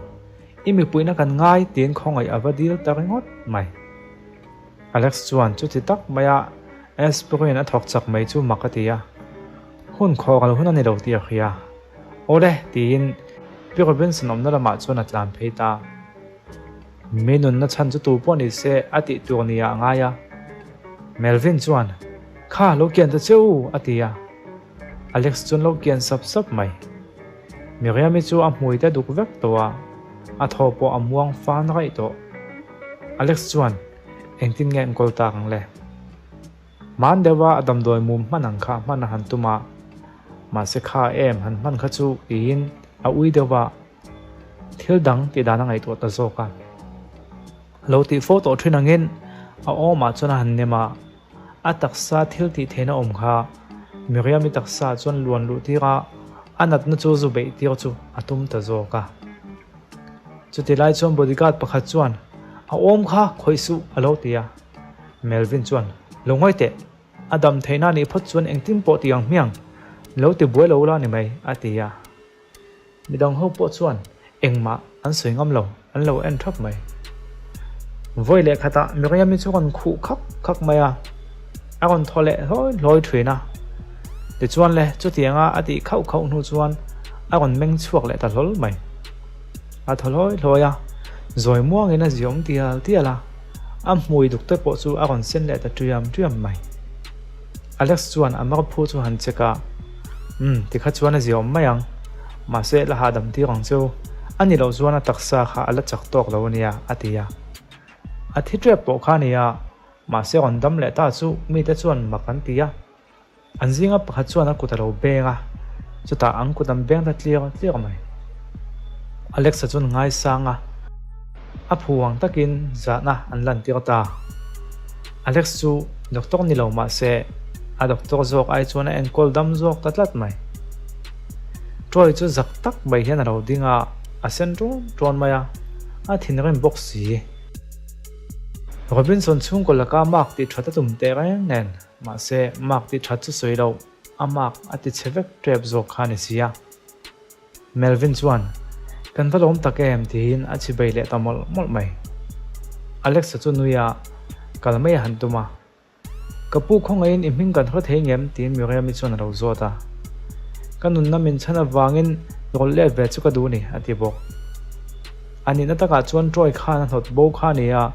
[SPEAKER 1] I mipuina kan ngai tiin khawngaih a va dil ta ringawt mai. Alex chuan chuti tak maia aspirin a thawk chak mai chu mak a ti a, Hun khawh kal hun a ni lo tih a hria. Awle tiin Pi Robinson awmna lamah chuan a tlan phei ta. Mi nunna chhan chu tu pawh ni se a tih tur ni ah a ngai a. Melvin chuan, Kha lo kian ta che u a ti a. Alex chuan lo kian sap sap mai. Miriam-i chu a hmui te duk vek tawh a, a thaw pawh a muang fan raih tawh. Alex chuan, Engtin nge enkawl tak ang le? Hman deuha a damdawi mum hman ang kha hman a han tum a, mahse kha em han hman kha chu tiin a ui deuh va, thil dang tih dan a ngaihtuah ta zawk a. Lo tih fo tawh thin angin a awmah chuan a han nem a, a taksa thil tih theihna awm kha Miriam-i taksa chuan luan luh tir a, a natna chu zu beih tir chu a tum ta zawk a. Chuti lai chuan bodyguard pakhat chuan a awm kha khawih suh a lo ti a. Melvin chuan, Lo ngawi teh, a dam theihna nih phawt chuan engtin pawh ti ang hmiang, lo ti buai lo la ni mai, a ti a. Midang ho pawh chuan engmah an sawi ngam lo, an lo en thap mai. Vawi leh khatah Miriam-i chu rawn khuh khak khak mai a, a rawn thaw leh hlawi hlawi thin a. Tichuan le, chutianga a tih khauh khauh hnu chuan a rawn meng chhuak leh ta hlawl mai. A thaw hlawi hlawi a, zawi muangin a ziawm tial tial a. A hmui duk te pawh chu a rawn sen leh ta ṭiam ṭiam mai. Alex chuan a mar phu chu han check a, Umm, tikha chuan a ziaawm mai ang. Mahse, la hahdam tir ang cheu. A ni loh chuan a taksa kha a la chak tawk lo a nia, a ti a. A thi ṭep pawh kha a nia, mahse rawn dam leh ta chu mite chuan mak an ti a. An zinga pakhat chuan a kut a lo beng a, chutah an kut an beng ta tliar tliar mai. Alexa chuan ngaisang a, a phu ang takin zahna an lantir ta. Alex chu doctor ni lo mah se, a doctor zawk ai chuan a enkawl dam zawk ta tlat mai. Troy chu zak tak mai hian a lo ding a, a sen ṭawn ṭawn mai a, a thinrim bawk si. Robinson chhungkaw laka mark tih ṭhat a tum teh reng nen. Mahse, mark tih that chu sawi lo, a mark a ti chhe vek tep zawk kha a ni si a. Melvin chuan, Kan va lawm tak em? tiin a chhi bei leh ta mawlh mawlh mai. Alexa chu nui a, kal mai a han tum a. Ka pu khawngaihin i hming kan hre thei ngem? tiin Miriam-i chuan a lo zawt a. Ka nunna min chhan avangin rawlh let ve chu ka duh ni, a ti bawk. A nihna takah chuan Troy khan a hnawt bo kha a ni a,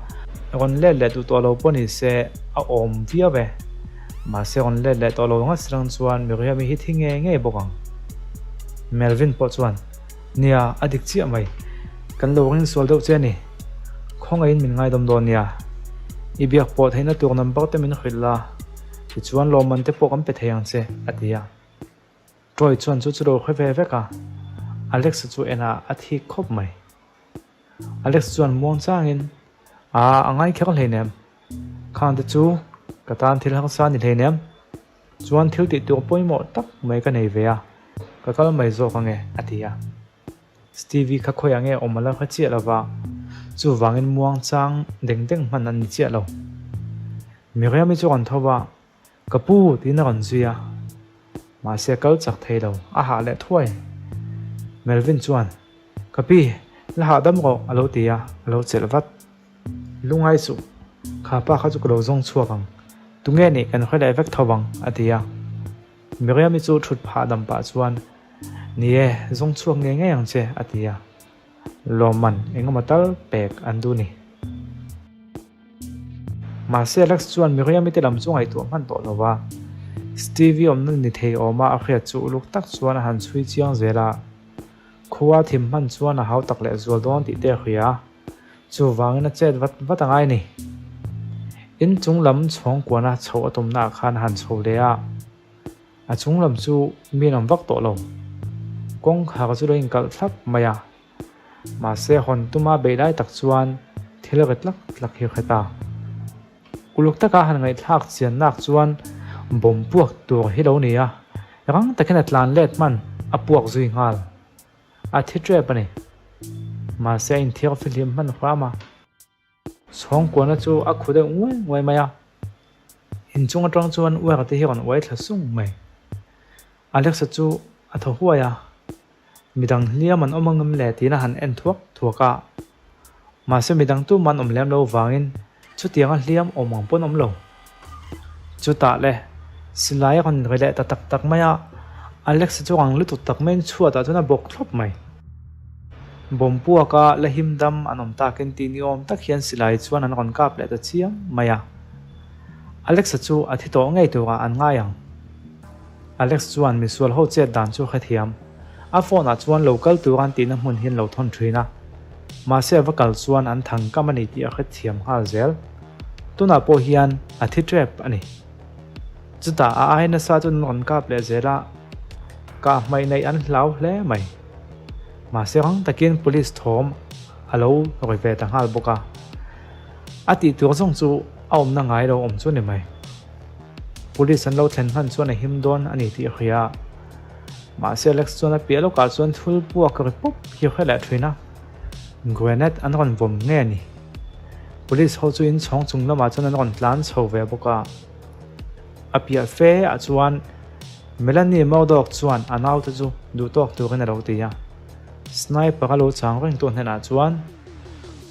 [SPEAKER 1] rawn let leh duh tawh lo pawh ni se a awm viau e. Mahse rawn let leh tawh lo ngat silang chuan Miriam-i hi thi ngei ngei bawk ang. Melvin pawh chuan, Nia, a dik chiah mai. Kan lo ring sual deuh che a ni. Khawngaihin min ngaidawm dawn nia. I biak pawh theihna tur number te min hrilh la, tichuan lawmman te pawh kan pe thei ang che, a ti a. Troy chuan chu chu lo hre ve vek a, Alex-a chu enah a thik khawp mai. Alex chuan muang changin, Aa, a ngai kher hleinem. Khang te chu ka tan thil harsa a ni hleinem. Chuan thil tih tur pawimawh tak mai ka nei ve a, ka kal mai zawk ange, a ti a. Stevie kha khawiah nge awm a la hre chiah lova, chuvangin muang chang deng deng hman an ni chiah lo. Miriam-i chu rawn tho va, Ka pu tiin a rawn zui a, mahse a kal chak thei lo, a hah leh thuai. Melvin chuan, Ka pi, la hahdam rawh a lo ti a, a lo chelh vat. Lungai suh, kha pa kha chu ka lo zawng chhuak ang, tunge nih kan hre leh vek tho ang a ti a. Miriam-i chu thut phah dam pah chuan, Ni e, zawng chhuak ngei ngei ang che a ti a. Lawmman engemaw tal pek an duh ni. Mahse Alex chuan Miriam-i te lam chu ngaihtuah hman tawh lo va, Stevie awmna ni thei awma a hriat chu uluk tak chuan a han chhui chiang zel a. Khua thim hman chuan a hau tak leh zual dawn tih te a hria. Chuvangin a chet vat vat a ngai a ni. In chung lam chhawng kuana chhoh a tumnaah khan a han chho leh a. A chung lam chu mi an awm vak tawh lo. Kawngkhar chu lo inkalh thlap mai a. Mahse hawn tuma beih lai tak chuan thil ri tlak tlak hi a hre ta. Uluk taka han ngaihthlak chian nak chuan bawm puak tur hi lo ni a, rang takin a tlan let hman a puak zui nghal. A thi tep a ni. Mahse a inthiar fihlim hman hram a. Chhawngkuana chu a khu deuh nguai nguai mai a. Inchung atang chuan uar te hi a rawn uai thla sung mai. Alexa chu a thaw huai a, midang hliam an awm angem le tiin a han en thuak thuak a. Mahse midang tumah an awm lem lo vangin chutianga hliam awm ang pawn awm lo. Chutah le, silai a rawn ri leh ta tak tak mai a, Alexa chu rang lutuk tak maiin chhuatah chuan a bawk thlawp mai. Bawm puaka la him dam an awm takin tih ni awm tak hian silai chuan an rawn kap leh ta chiam mai a. Alexa chu a thi tawh ngei turah an ngai ang. Alex chuan misual ho chet dan chu a hrethiam. A phone ah chuan lo kal tur an tihna hmun hi an lo thawn thin a. Mahse a va kal chuan an thang kam a ni tih a hrethiam nghal zel. Tunah pawh hian a thi tep a ni. Chutah a ai nasa chu an rawn kap leh zel a, kah hmaih neih an hlau hle mai. Mahse rang takin police thawm a lo rawi ve ta nghal bawk a. A tih tur zawng chu a awmna ngai lo awm chu a ni mai. Police an lo thlen hman chuan a him dawn a ni tih a hria a. Mahse Alex chuan a piah lawkah chuan thul puak ri pawp hi a hre leh thin a. Grenade an rawn vawm nge a ni. Police ho chu inchhawng chung lamah chuan an rawn tlan chho ve bawk a. A piah fe ah chuan Melanie Murdoch chuan a naute chu duhtawk turin a lo ti a. Sniper a lo chang reng tu hnenah chuan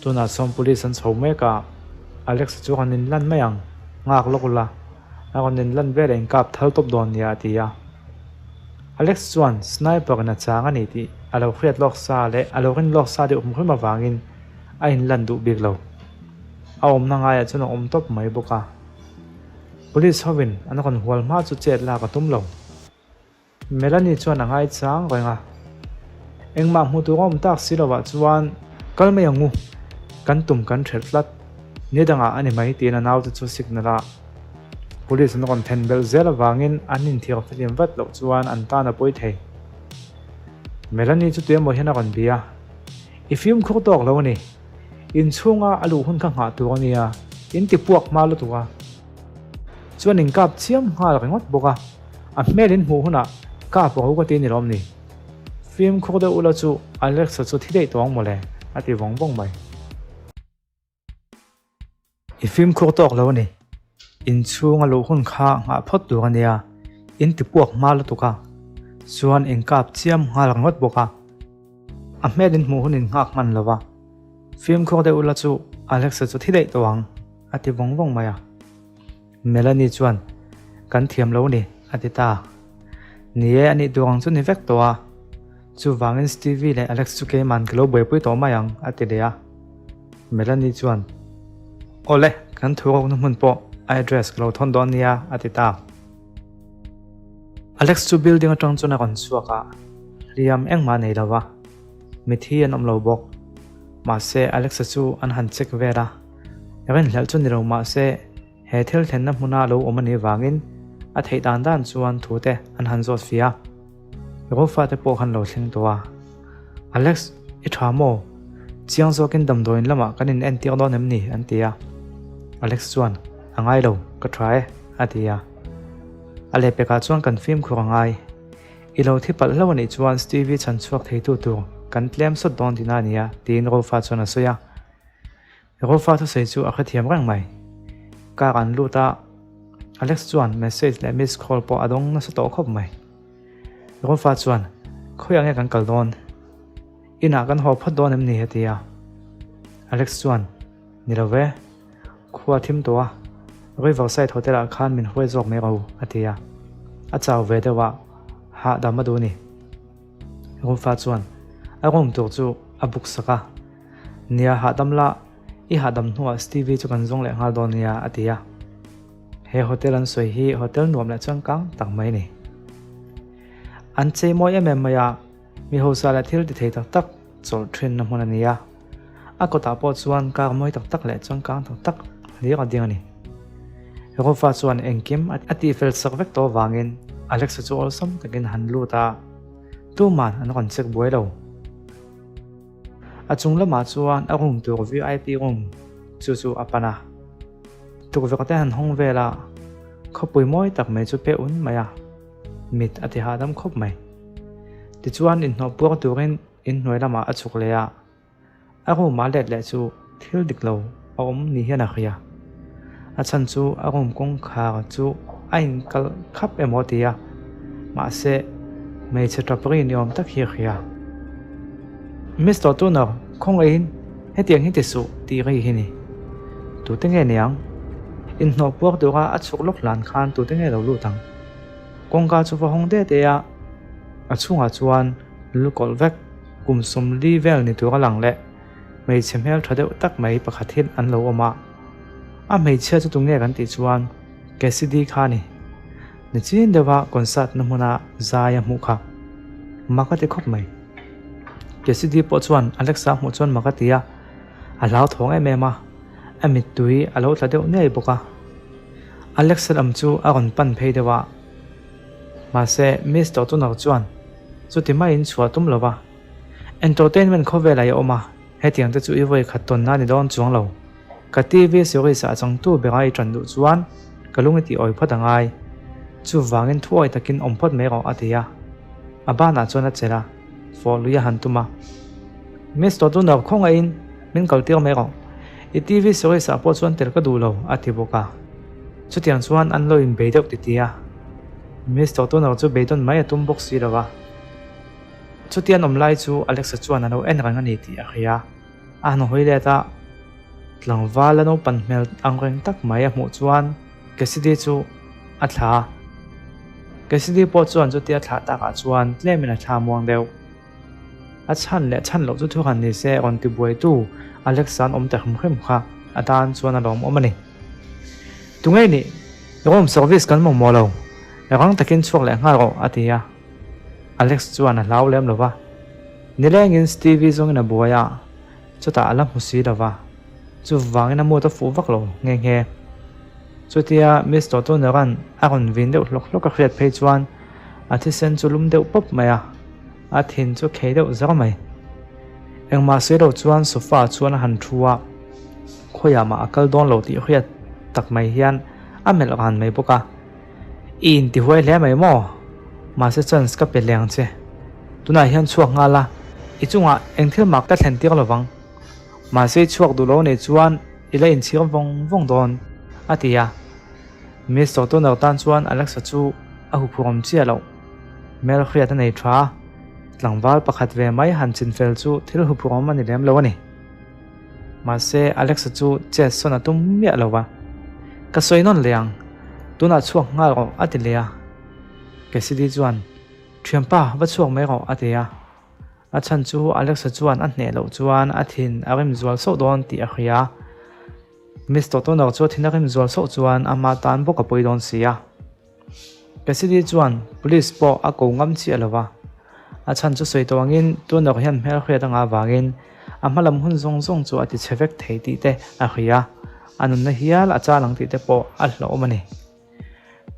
[SPEAKER 1] tunah chuan police an chho mek a, Alex chu rawn inlan mai ang, nghak lawk ula, a rawn inlan vel a inkap thal tawp dawn nia a ti a. Alex chuan sniper in a chang a ni tih a lo hriat lawk sa leh a lo rin lawk sa deuh hrim hrim avangin a inlan duh bik lo. A awmna ngaiah chuan a awm tawp mai bawk a. Police hovin an rawn hual hma chu chet lak a tum lo. Melanie chuan a ngaichang reng a, Engmah hmu tur a awm tak si lovah chuan kal mai ang u, kan tum kan ṭhelh tlat, ni dangah a ni mai tiin a naute chu signal a. Police an rawn then belh zel avangin an inthiar fahlim vat loh chuan an tan a pawi thei. Melanie chu tuemaw hian a rawn bia, I fimkhur tawk lo a ni, inchhunga a luh hun kha nghah tur a nia, in ti puak hma lutuk a. Chuan in kap chiam nghal ringawt bawk a, a hmel in hmuh hunah kap ro ka ti ni lawm ni. Fimkhur deuh ula chu Alexa chu thi daih tawh ang mawle a ti vawng vawng mai. I fimkhur tawk lo a ni. Inchhung a luh hun kha nghah phawt tur a nia, in ti puak hma lutuk a, chuan in kap chiam nghal ringawt bawk a. A hmel in hmuh hun in nghak hman lo va, fimkhur deuh ula chu Alexa chu thi daih tawh ang. A ti vawng vawng mai a. Melanie chuan, Kan thiam lo ni, a ti ta. Ni e, a nih duh ang chu ni vek tawh a. Chuvangin Stevie leh Alex chu keiman ka lo buaipui tawh mai ang, a ti leh a. Melanie chuan, Awle, kan thu rukna hmun pawh a address ka lo thawn dawn nia, a ti ta. Alex chu building atang chuan a rawn chhuak a, hliam engmah a nei lo va, mithi an awm lo bawk. Mahse, Alex-a chu an han check vel a. Rinhlelh chu ni lo mah se, he thil thlenna hmuna lo awm a nih vangin a theih dan dan chuan thute an han zawt fia a. Rufa te pawh khan lo thleng tawh a. Alex, i tha maw? Chiang zawkin damdawiin lamah kan in entir dawn em ni? an ti a. Alex chuan, A ngai lo, ka tha e, a ti a. A lehpekah chuan kan fimkhur a ngai. I lo thi palh hlauh a nih chuan Stevie chhan chhuak theitu tur kan tlem sawt dawn tihna a nia, tiin Rufa chuan a sawi a. Rufa thusawi chu a hrethiam reng mai. Car an lut a, Alex chuan message leh miss call pawh a dawng nasa tawh khawp mai. Rufa chuan, Khawiah nge kan kal dawn? Inah kan haw phawt dawn em ni? a ti a. Alex chuan, Ni lo ve, khua thim tawh a, Riverside Hotel ah khan min hruai zawk mai ro, a ti a. A chau ve deuh a, hahdam a duh a ni. Rufa chuan a room tur chu a book sak a. Nia hahdam la, I hahdam hnuah Stevie chu kan zawng leh nghal dawn nia, a ti a. He hotel an sawi hi hotel nuam leh changkang tak mai a ni. An chei mawi em em mai a, mi hausa leh thil ti thei tak tak chawlh thinna hmun a ni a. A kawtah pawh chuan car mawi tak tak leh changkang tak tak hlir a ding a ni. Jehovah chuan engkim a tihfel sak vek tawh avangin Alexa chu awlsam takin han lut a, tuman an rawn check buai lo. A chung lamah chuan a room tur VIP room chu chu a pan a. Tukverh te han hawng vel a, khawpui mawi tak mai chu pe un mai a, mit a ti hahdam khawp mai. Tichuan inhnawh puar turin inhnuai lamah a chhuk leh a, a room a let leh chu thil dik lo a awm ni hian a hria. A chhan chu a room kawngkhar chu a inkalh khap emaw a ti a, mahse hmeichhe tap ri ni awm tak hi a hria. Mister Turner, khawngaihin hetiang hi ti suh tih ri hi ni. Tute nge niang? Inhnawh puak tura a chhuk lawk hlan khan tute nge lo lut ang? Kawngka chu va hawng det e a, a chhungah chuan lu kawlh vek kum 40 vel ni tur a lang leh hmeichhe hmel tha deuh tak mai pakhat hi an lo awm a. A hmeichhia chu tunge kan tih chuan Cassidy kha a ni. Nichin deuha concert na hmuna zai a hmuh kha mak a ti khawp mai. Cassidy pawh chuan Alexa a hmuh chuan mak a ti a, a hlauthawng em em a, a mittui a lo tla deuh ngei bawk a. Alexa lam chu a rawn pan phei deuh a, mahse Mister Tuner chuan chuti maiin chhuah tum lo va, Entertainment khawvelah i awm a, hetiang te chu i vawi khat tawn na ni dawn chuang lo. Ka TV series ah changtu bera i tan duh chuan ka lung i tih awi phawt a ngai. Chuvangin thuawi takin awm phawt mai rawh a ti a. A banah chuan a chelh a, fawh lui a han tum a. Mister Tuner khawngaihin min kal tir mai rawh. I TV series ah pawh chuan tel ka duh lo a ti bawk a. Chutiang chuan an lo inbei deuh titi a. Mister Tuner chu beidawn mai a tum bawk si lo va. Chutian awm lai chu Alexa chuan a lo en reng a ni tih a hria. A han hawi let a, tlangval a naupan hmel ang reng tak mai a hmuh chuan Cassidy chu a thla a. Cassidy pawh chuan chutia thlah takah chuan tlemin a thla muang deuh. A chhan leh chhan loh chu thu han ni se rawn ti buaitu Alexa an awm ta hrim hrim kha a tan chuan a lawmawm a ni. Tunge nih? Room service kan mamawh lo. Rang takin chhuak leh nghal rawh a ti a. Alex chuan a hlau lem lo va, nilengin Stevie zawngin a buai a, chutah a la hmu si lo va, chuvangin a mood a fuh vak lo nghe nghe. Chutia Miss Totoneran a rawn vin deuh hlawk hlawk a hriat phei chuan a thisen chu lum deuh pawp mai a, a thin chu khei deuh zar mai. Engmah sawi lo chuan sofa ah chuan a han thu a, khawiah mah a kal dawn lo tih hriat tak mai hian a melh ran mai bawk a. I intihuai hle mai maw? Mahse chance ka pe leng che. Tunah hian chhuak nghal a, i chungah eng thil mah ka thlen tir lovang. Mahse i chhuak duh lo nei chuan i la inchhir vawng vawng dawn, a ti a. Mister Turner tan chuan Alexa chu a huphurhawm chiah loh. Hmel hriat a nei tha a, tlangval pakhat ve mai han chinfel chu thil huphurhawm a ni lem lo a ni. Mahse, Alexa chu chet sawn a tum miah lo va. Ka sawi nawn leh ang, tunah chhuak nghal rawh a ti leh a. Cassidy chuan, Thianpa, va chhuak mai rawh a ti a. A chhan chu Alexa chuan a hneh loh chuan a thin a rim zual sauh dawn tih a hria. Mister Turner chu a thin a rim zual sauh chuan ama tan bawk a pawi dawn si a. Cassidy chuan police pawh a ko ngam chiah lo va, a chhan chu sawi tawh angin Turner hian hmelhriat a ngah avangin a hmalam hun zawng zawng chu a ti chhe vek thei tih te a hria, a nunna hial a chal ang tih te pawh a hlauhawm a ni.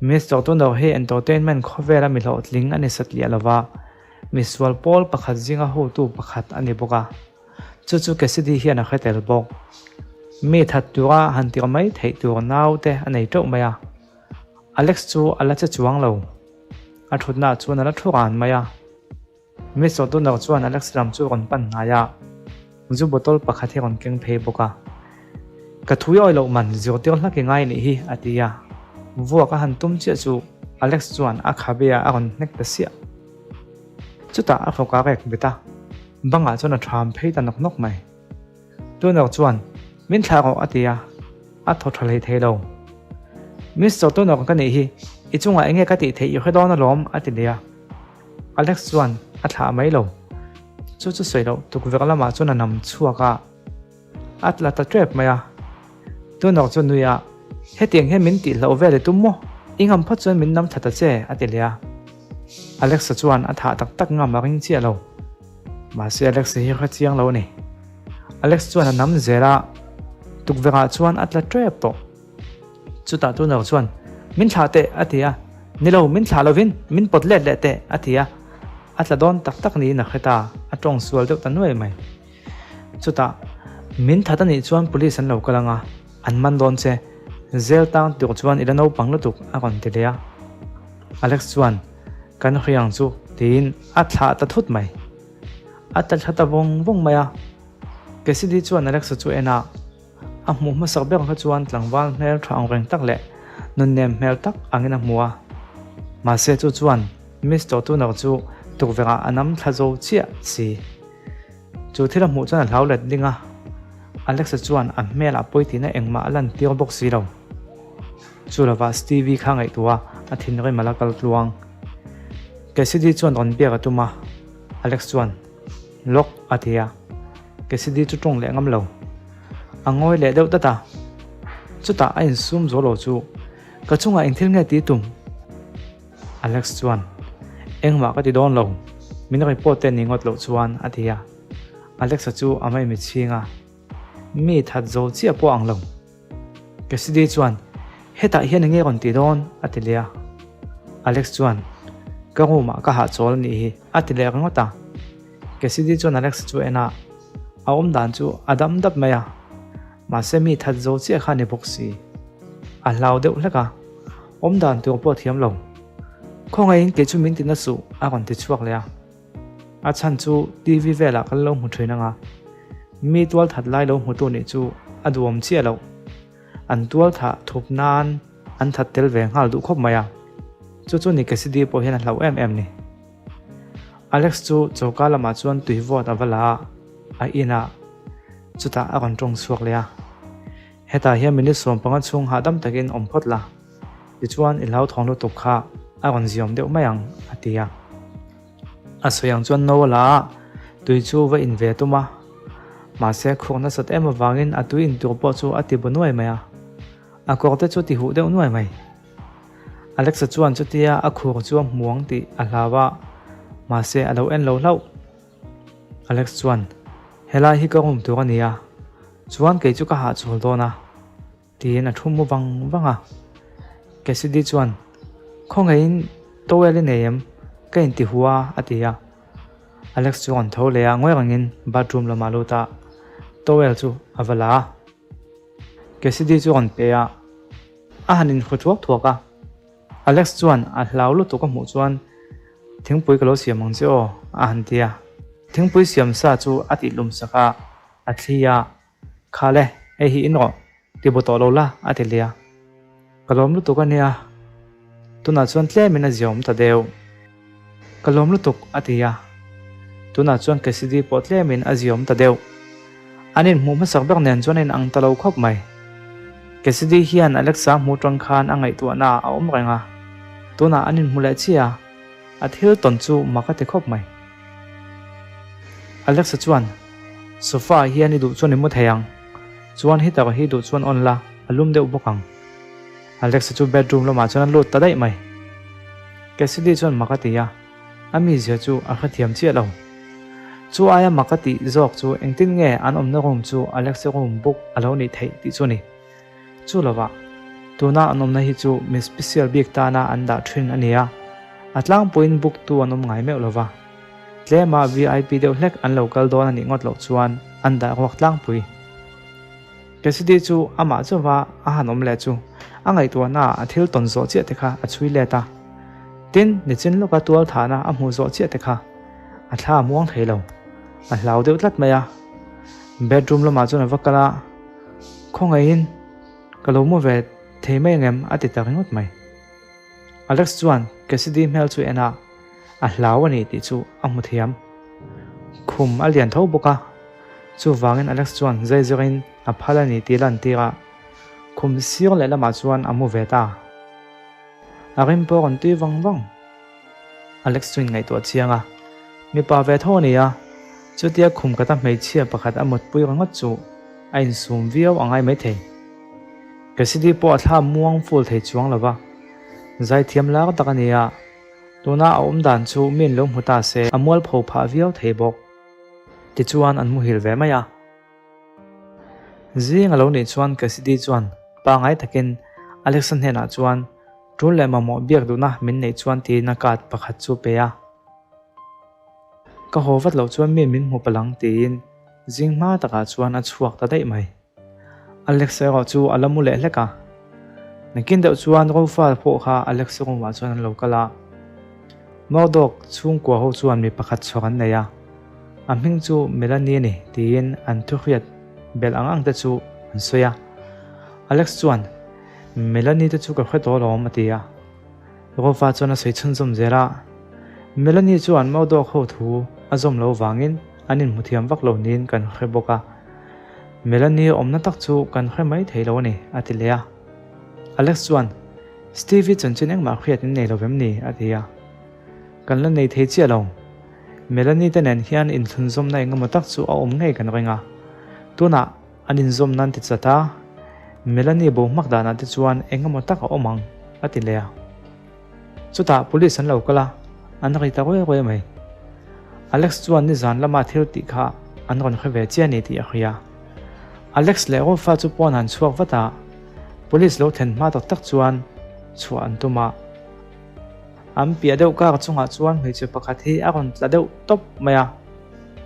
[SPEAKER 1] Mister Turner hi entertainment khawvela mi hlawhtling a ni satliah lo va, misual pawl pakhat zinga hotu pakhat a ni bawk a. Chu chu Cassidy hian a hre tel bawk. Mi that tura han tir mai theih tur naute a nei teuh mai a. Alex chu a la che chuang lo. A thutnaah chuan a la thu ran mai a. Miss O'Donnell chuan Alex lam chu a rawn pan hnai a, zu bottle pakhat hi a rawn keng phei bawk a. Ka thui awi loh man zirtir hlak i ngai nih hi, a ti a. Vuak a han tum chiah chu Alex chuan a khabe ah a rawn hnek ta siah. Chutah a fawk a rek bet a, bangah chuan a ṭham phei ta nawk nawk mai. Turner chuan, Min thlah rawh, a ti a, a thaw tha hlei thei lo. Mister Turner ka nih hi, i chungah eng nge ka tih theih i hre dawn alawm, a ti leh a. Alex chuan a thlah mai lo. Chu chu sawi loh tukverh lamah chuan a nam chhuak a. a tla ta tep mai a. Tunawk chu nui a, Hetiang hian min tih hlauh vel i tum maw? I ngam phawt chuan min nam tha ta che, a ti leh a. Alexa chuan a thah tak tak ngam a ring chiah lo. Mahse Alexa hi hre chiang lo a ni. Alex chuan a nam zel a, tukverhah chuan a tla tep tawh. Chutah Tunawk chuan, Min thlah teh, a ti a. Ni lo, min thlah lovin min pawt let leh teh, a ti a. A tla dawn tak tak niin a hre ta, a tawng sual deuh ta nuai mai. Chutah, Min that a nih chuan police an lo kal ang a, an man dawn che. Zel tang tur chuan i la naupang lutuk a rawn ti leh a. Alex chuan, Kan hriang chu tiin a thlah ta thut mai. A tla thla ta vawng vawng mai a. Cassidy chuan Alex-a chu en a, a hmuh hmasak ber kha chuan tlangval hmel tha ang reng tak leh nunnem hmel tak angin a hmu a. Mahse chu chuan Mister Turner chu tukverhah a nam thla zo chiah si. Chu thil a hmuh chuan a hlau let ding a, Alexa chuan a hmelah pawitihna engmah a lantir bawk si lo. Chu lovah Stevie kha ngaihtuah a, a thinrim a la kal tluang. Cassidy chuan rawn biak a tum a, Alex chuan, Lawk a ti a, Cassidy chu tawng leh ngam lo. A ngawi leh deuh dat a, chutah a insum zo lo chu, Ka chungah engthil nge ti tum? Alex chuan, Engmah ka ti dawn lo, min report te ni ngawt loh chuan, a ti a. Alex-a chu a mai mitchhing a, Mi that zo chiah pawh ang lo. Cassidy chuan, Hetah hian enge rawn ti dawn? a ti leh a. Alex chuan, Ka room-ah ka hahchawl a nih hi, a ti leh ringawt a. Cassidy chuan Alex-a chu en a, a awm dan chu a dam dap mai a. Mahse mi that zo chiah kha a ni bawk si. A hlau deuh hlek a. Awm dan tur pawh a thiam lo. Khawngaihin kei chu min ti na suh a rawn ti chhuak leh a. A chhan chu TV velah kan lo hmu thin anga mi tual that lai lo hmutu nih chu a duhawm chiah loh. An tual thah thup nan an that tel ve nghal duh khawp mai a. Chu chu ni Cassidy pawh hian a hlauh em em ni. Alex chu choka lamah chuan tui vawt a va la a, a in a, chutah a rawn tawng chhuak leh a. Hetah hian minute 15 chhung hahdam takin awm phawt la, tichuan i hlauthawng lutuk kha a rawn ziawm deuh mai ang, a ti a. A sawi ang chuan no a la a, tui chu va in ve tum a. Mahse khur nasat em avangin a tui in tur pawh chu a ti bu nuai mai a. A kawr te chu ti huh deuh nuai mai. Alexa chuan chutia a khur chu a hmu ang tih a hlau a, mahse a lo en lo hlauh. Alex chuan, Helai hi ka room tur a ni a, chuan kei chu ka hahchhawl dawn a, tiin a thu mu vang vang a. Cassidy chuan, Khawngaihin towel i nei em? Ka inti hu a, a ti a. Alex chu a rawn tho leh a, ngawi rengin bathroom lamah a lut a, towel chu a va la a. Cassidy chu a rawn pe a, a han inhru thuak thuak a. Alex chuan a hlau lutuk a hmuh chuan, Thingpui ka lo siam ang che aw, a han ti a. Thingpui siam sa chu a tih hlum sak a, a thli a, Khale, hei hi in rawh, ti bu tawh lo la, a ti leh a. Ka lawm lutuk a nia, tunah chuan tlemin a ziaawm ta deuh. Ka lawm lutuk, a ti a. Tunah chuan Cassidy pawh tlemin a ziaawm ta deuh. An inhmuh hmasak ber nen chuan a inang ta lo khawp mai. Cassidy hian Alexa hmuh tang khan a ngaihtuahna a awm reng a, tunah an inhmu leh chiah a, a thil tawn chu mak a ti khawp mai. Alexa chuan, Sofa ah hian i duh chuan i mu thei ang, chuan heater hi duh chuan on la, a lum deuh bawk ang. Alexa chu bedroom lamah chuan a lut ta daih mai. Cassidy chuan mak a ti a, a mizia chu a hrethiam chiah lo. Chu aia mak a tih zawk chu engtin nge an awmna room chu Alexa room book a lo nih theih tih chu a ni. Chu lovah, tuna an awmna hi chu mi special bik tana an dah thin a ni a, a tlangpuiin book tu an awm ngai meuh lova. Tlema VIP deuh hlek an lo kal dawn a nih ngawt loh chuan an dah ruak tlangpui. Cassidy chu amah chauva a han awm leh chu a ngaihtuahna ah a thil tawn zawh chiah te kha a chhui let a. Tin, nichin lawka tual thahna a hmuh zawh chiah te kha a thla a muang thei lo. A hlau deuh tlat mai a. Bedroom lamah chuan a va kal a, Khawngaihin ka lo mu ve thei mai angem? a ti ta ringawt mai. Alex chuan Cassidy hmel chu en a, a hlau a ni tih chu a hmu thiam. Khum a lian tho bawk a, chuvangin Alex chuan zaizirin a phal a ni tih lantir a, khum sir lehlamah chuan a mu ve ta. A rim pawh a rawn tui vang vang. Alex chu inngaihtuah chiang a, mipa ve tho a ni a, chutia khum kata hmeichhia pakhat a mutpui ringawt chu. a insum viau a ngai maithei. Cassidy pawh a thla muang ful thei chuang lo va, zaithiam lar tak a ni a, tuna a awm dan chu miin lo hmu ta se a mualpho phah viau thei bawk. Tichuan an muhil ve mai a. Zing a lo nih chuan Cassidy chuan pangai takin Alexa hnenah chuan tul leh mamawh biak duhna min neih chuan tiin a card pakhat chu pe a. Ka haw vat loh chuan miin min hmu palh ang tiin zing hma takah chuan a chhuak ta daih mai. Alex erawh chu a la mu leh hlek a. Nakin deuh chuan Rofa pawh kha Alex room ah chuan an lo kal a. Murdoch chhungkua ho chuan mi pakhat chhuak an nei a, a hming chu Melanie a ni tiin an thuhriat belh ang ang te chu an sawi a. Alex chuan, Melanie te chu ka hre tawh alawm a ti a. Rofa chuan a sawi chhunzawm zel a. Melanie chuan Murdoch ho thu a zawm lo vangin an inhmu thiam vak lo niin kan hre bawk a. Melanie awmna tak chu kan hre mai thei lo a ni, a ti leh a. Alex chuan, Stevie chanchin engmah hriat in nei lo vem ni? a ti a. Kan la nei thei chiah lo. Melanie te nen hian inthlunzawmna engemaw tak chu a awm ngei kan ring a. Tunah an inzawm nan ti chat a, Melanie bo hmak danah te chuan engemaw tak a awm ang, a ti leh a. Chutah police an lo kal a, an ri ta ruai ruai mai. Alex chuan nizan lama thil tih kha an rawn hre ve chiah a ni tih a hria. Alex leh Rolfa chu pawn an chhuak vat a, police lo thlen hma tak tak chuan chhuah an tum a. An piah deuh kar chungah chuan hmeichhe pakhat hi a rawn tla deuh tawp mai a,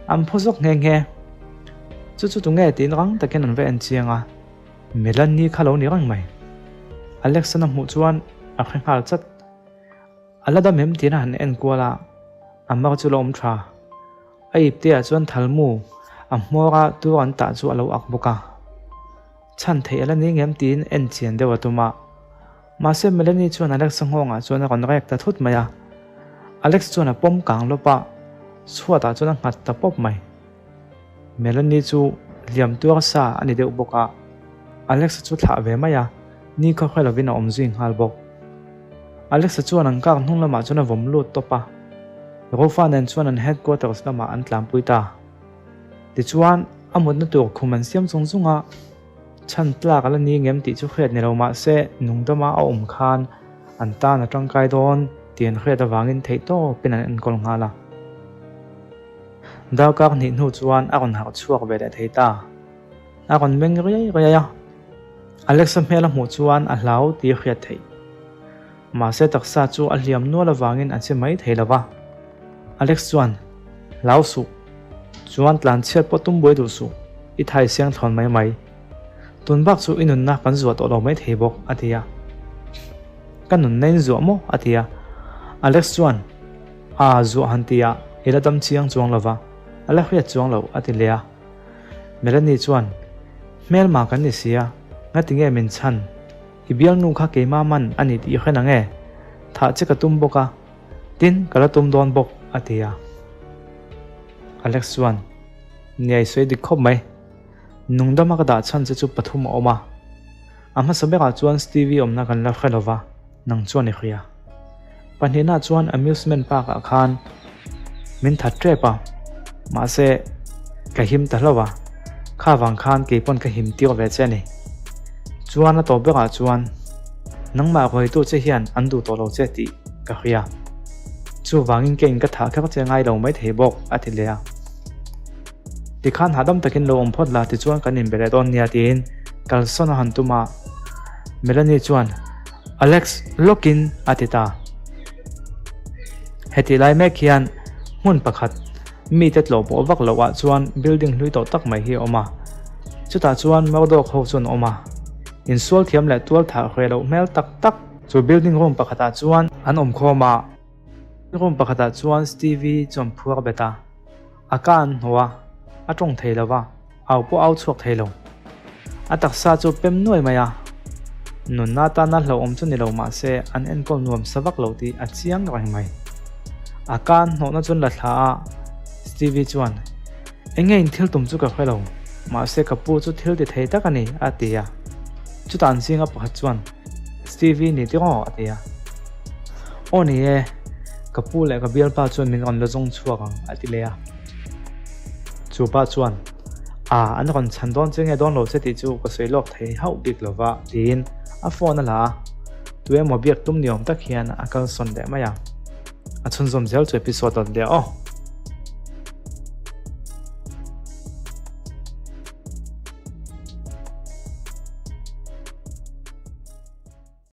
[SPEAKER 1] an phu zawk nghe nghe. Chu chu tunge tiin rang takin an va en chiang a. Melanie kha lo ni reng mai. Alex-an a hmuh chuan a hre nghal chat. A la dam em tiin a han en kual a, a mar chu la awm tha. A ipte ah chuan thalmu a hmawr a tur an tah chu a lo ak bawk a. Chhan theih a la ni ngem tiin en chian deuh a tum a. Mahse Melanie chuan Alex-a nghawngah chuan a rawn rek ta thut mai a. Alex chuan a pawm kang lawp a, chhuat ah chuan a nghat ta pawp mai. Melanie chu hliam tuar sa a ni deuh bawk a, Alexa chu thlah ve mai a, ni khaw hre lovin a awm zui nghal bawk. Alexa chuan an car hnung lamah chuan a vawm lut tawp a, Rofa nen chuan an headquarters lamah an tlanpui ta. Tichuan, a mutna tur khum an siam chung chung a, chhan tlak a la ni ngem tih chu hriat ni lo mah se nungdama a awm khan an tan a tangkai dawn tih an hriat avangin theihtawpin an enkawl nghal a. Darkar hnih hnu chuan a rawn harh chhuak ve leh thei ta. A rawn meng riai riai a, Alexa hmel a hmuh chuan a hlau tih a hriat theih. Mahse taksa chu a hliam nual avangin a che mai thei lo va. Alex chuan, Hlau suh. Chuan tlan chhiat pawh tum buai duh suh, i thai siang thlawn mai mai. Tun bak chu i nunna kan zuah tawh lo mai thei bawk, a ti a. Ka nunna in zuah maw? a ti a. Alex chuan, A zuah han ti a, i la dam chiang chuang lo va, a la hriat chuang lo, a ti leh a. Melanie chuan, Hmelma kan ni si a, ngati nge min chhan? I bialnu kha keimah man a ni tih i hre nang e? Thah che ka tum bawk a, tin ka la tum dawn bawk, a ti a. Alex chuan, Nia i sawi dik khawp mai. Nungdama ka dah chhan che chu pathum a awm a. A hmasa berah chuan Stevie awmna kan la hre lo va. Nang chuan i hria. Pahnihna chuan amusement park ah khan min that tep a, mahse ka him ta hlauh a, kha vang khan kei pawn ka him tir ve che a ni. Chuan a tawp berah chuan nangmah ruaitu che hian an duh tawh lo che tih ka hria. Chuvangin keiin ka thah kher che ngai lo maithei bawk a ti leh a. Tikhan hahdam takin lo awm phawt la tichuan kan inbe leh dawn nia tiin kalsawn a han tum a, Melanie chuan Alex lawkin a ti ta. Hetih lai mek hian hmun pakhat mite tlawh pawh vak loh ah chuan building hlui tawh tak mai hi a awm a, chutah chuan Murdoch ho chuan a awm a, insual thiam leh tual thah hreh loh hmel tak tak chu building room pakhatah chuan an awm khawm a, room pakhatah chuan Stevie chuan phuar bet a. A ka an hnawh a, a tawng thei lo va, au pawh au chhuak thei lo. A taksa chu pem nuai mai a, nunna atana hlauhawm chu ni lo mah se an enkawl nuam sa vak lo tih a chiang reng mai. A ka an hnawhna chuan la thla a, Stevie chuan, Enge in thil tum chu ka hre lo, mahse ka pu chu thil ti thei tak a ni, a ti a. Chutah an zinga pakhat chuan, Stevie ni tiraw? a ti a. Aw ni e, ka pu leh ka bialpa chuan min rawn la zawng chhuak ang a ti leh a. Chu pa chuan, A, an rawn chhan dawn che nge dawn lo che tih chu ka sawi lawk thei hauh bik lo va, tiin a phone a la a, tu emaw biak tum ni awm tak hian a kalsawn leh mai a. A chhunzawm zel chu episode a leh aw.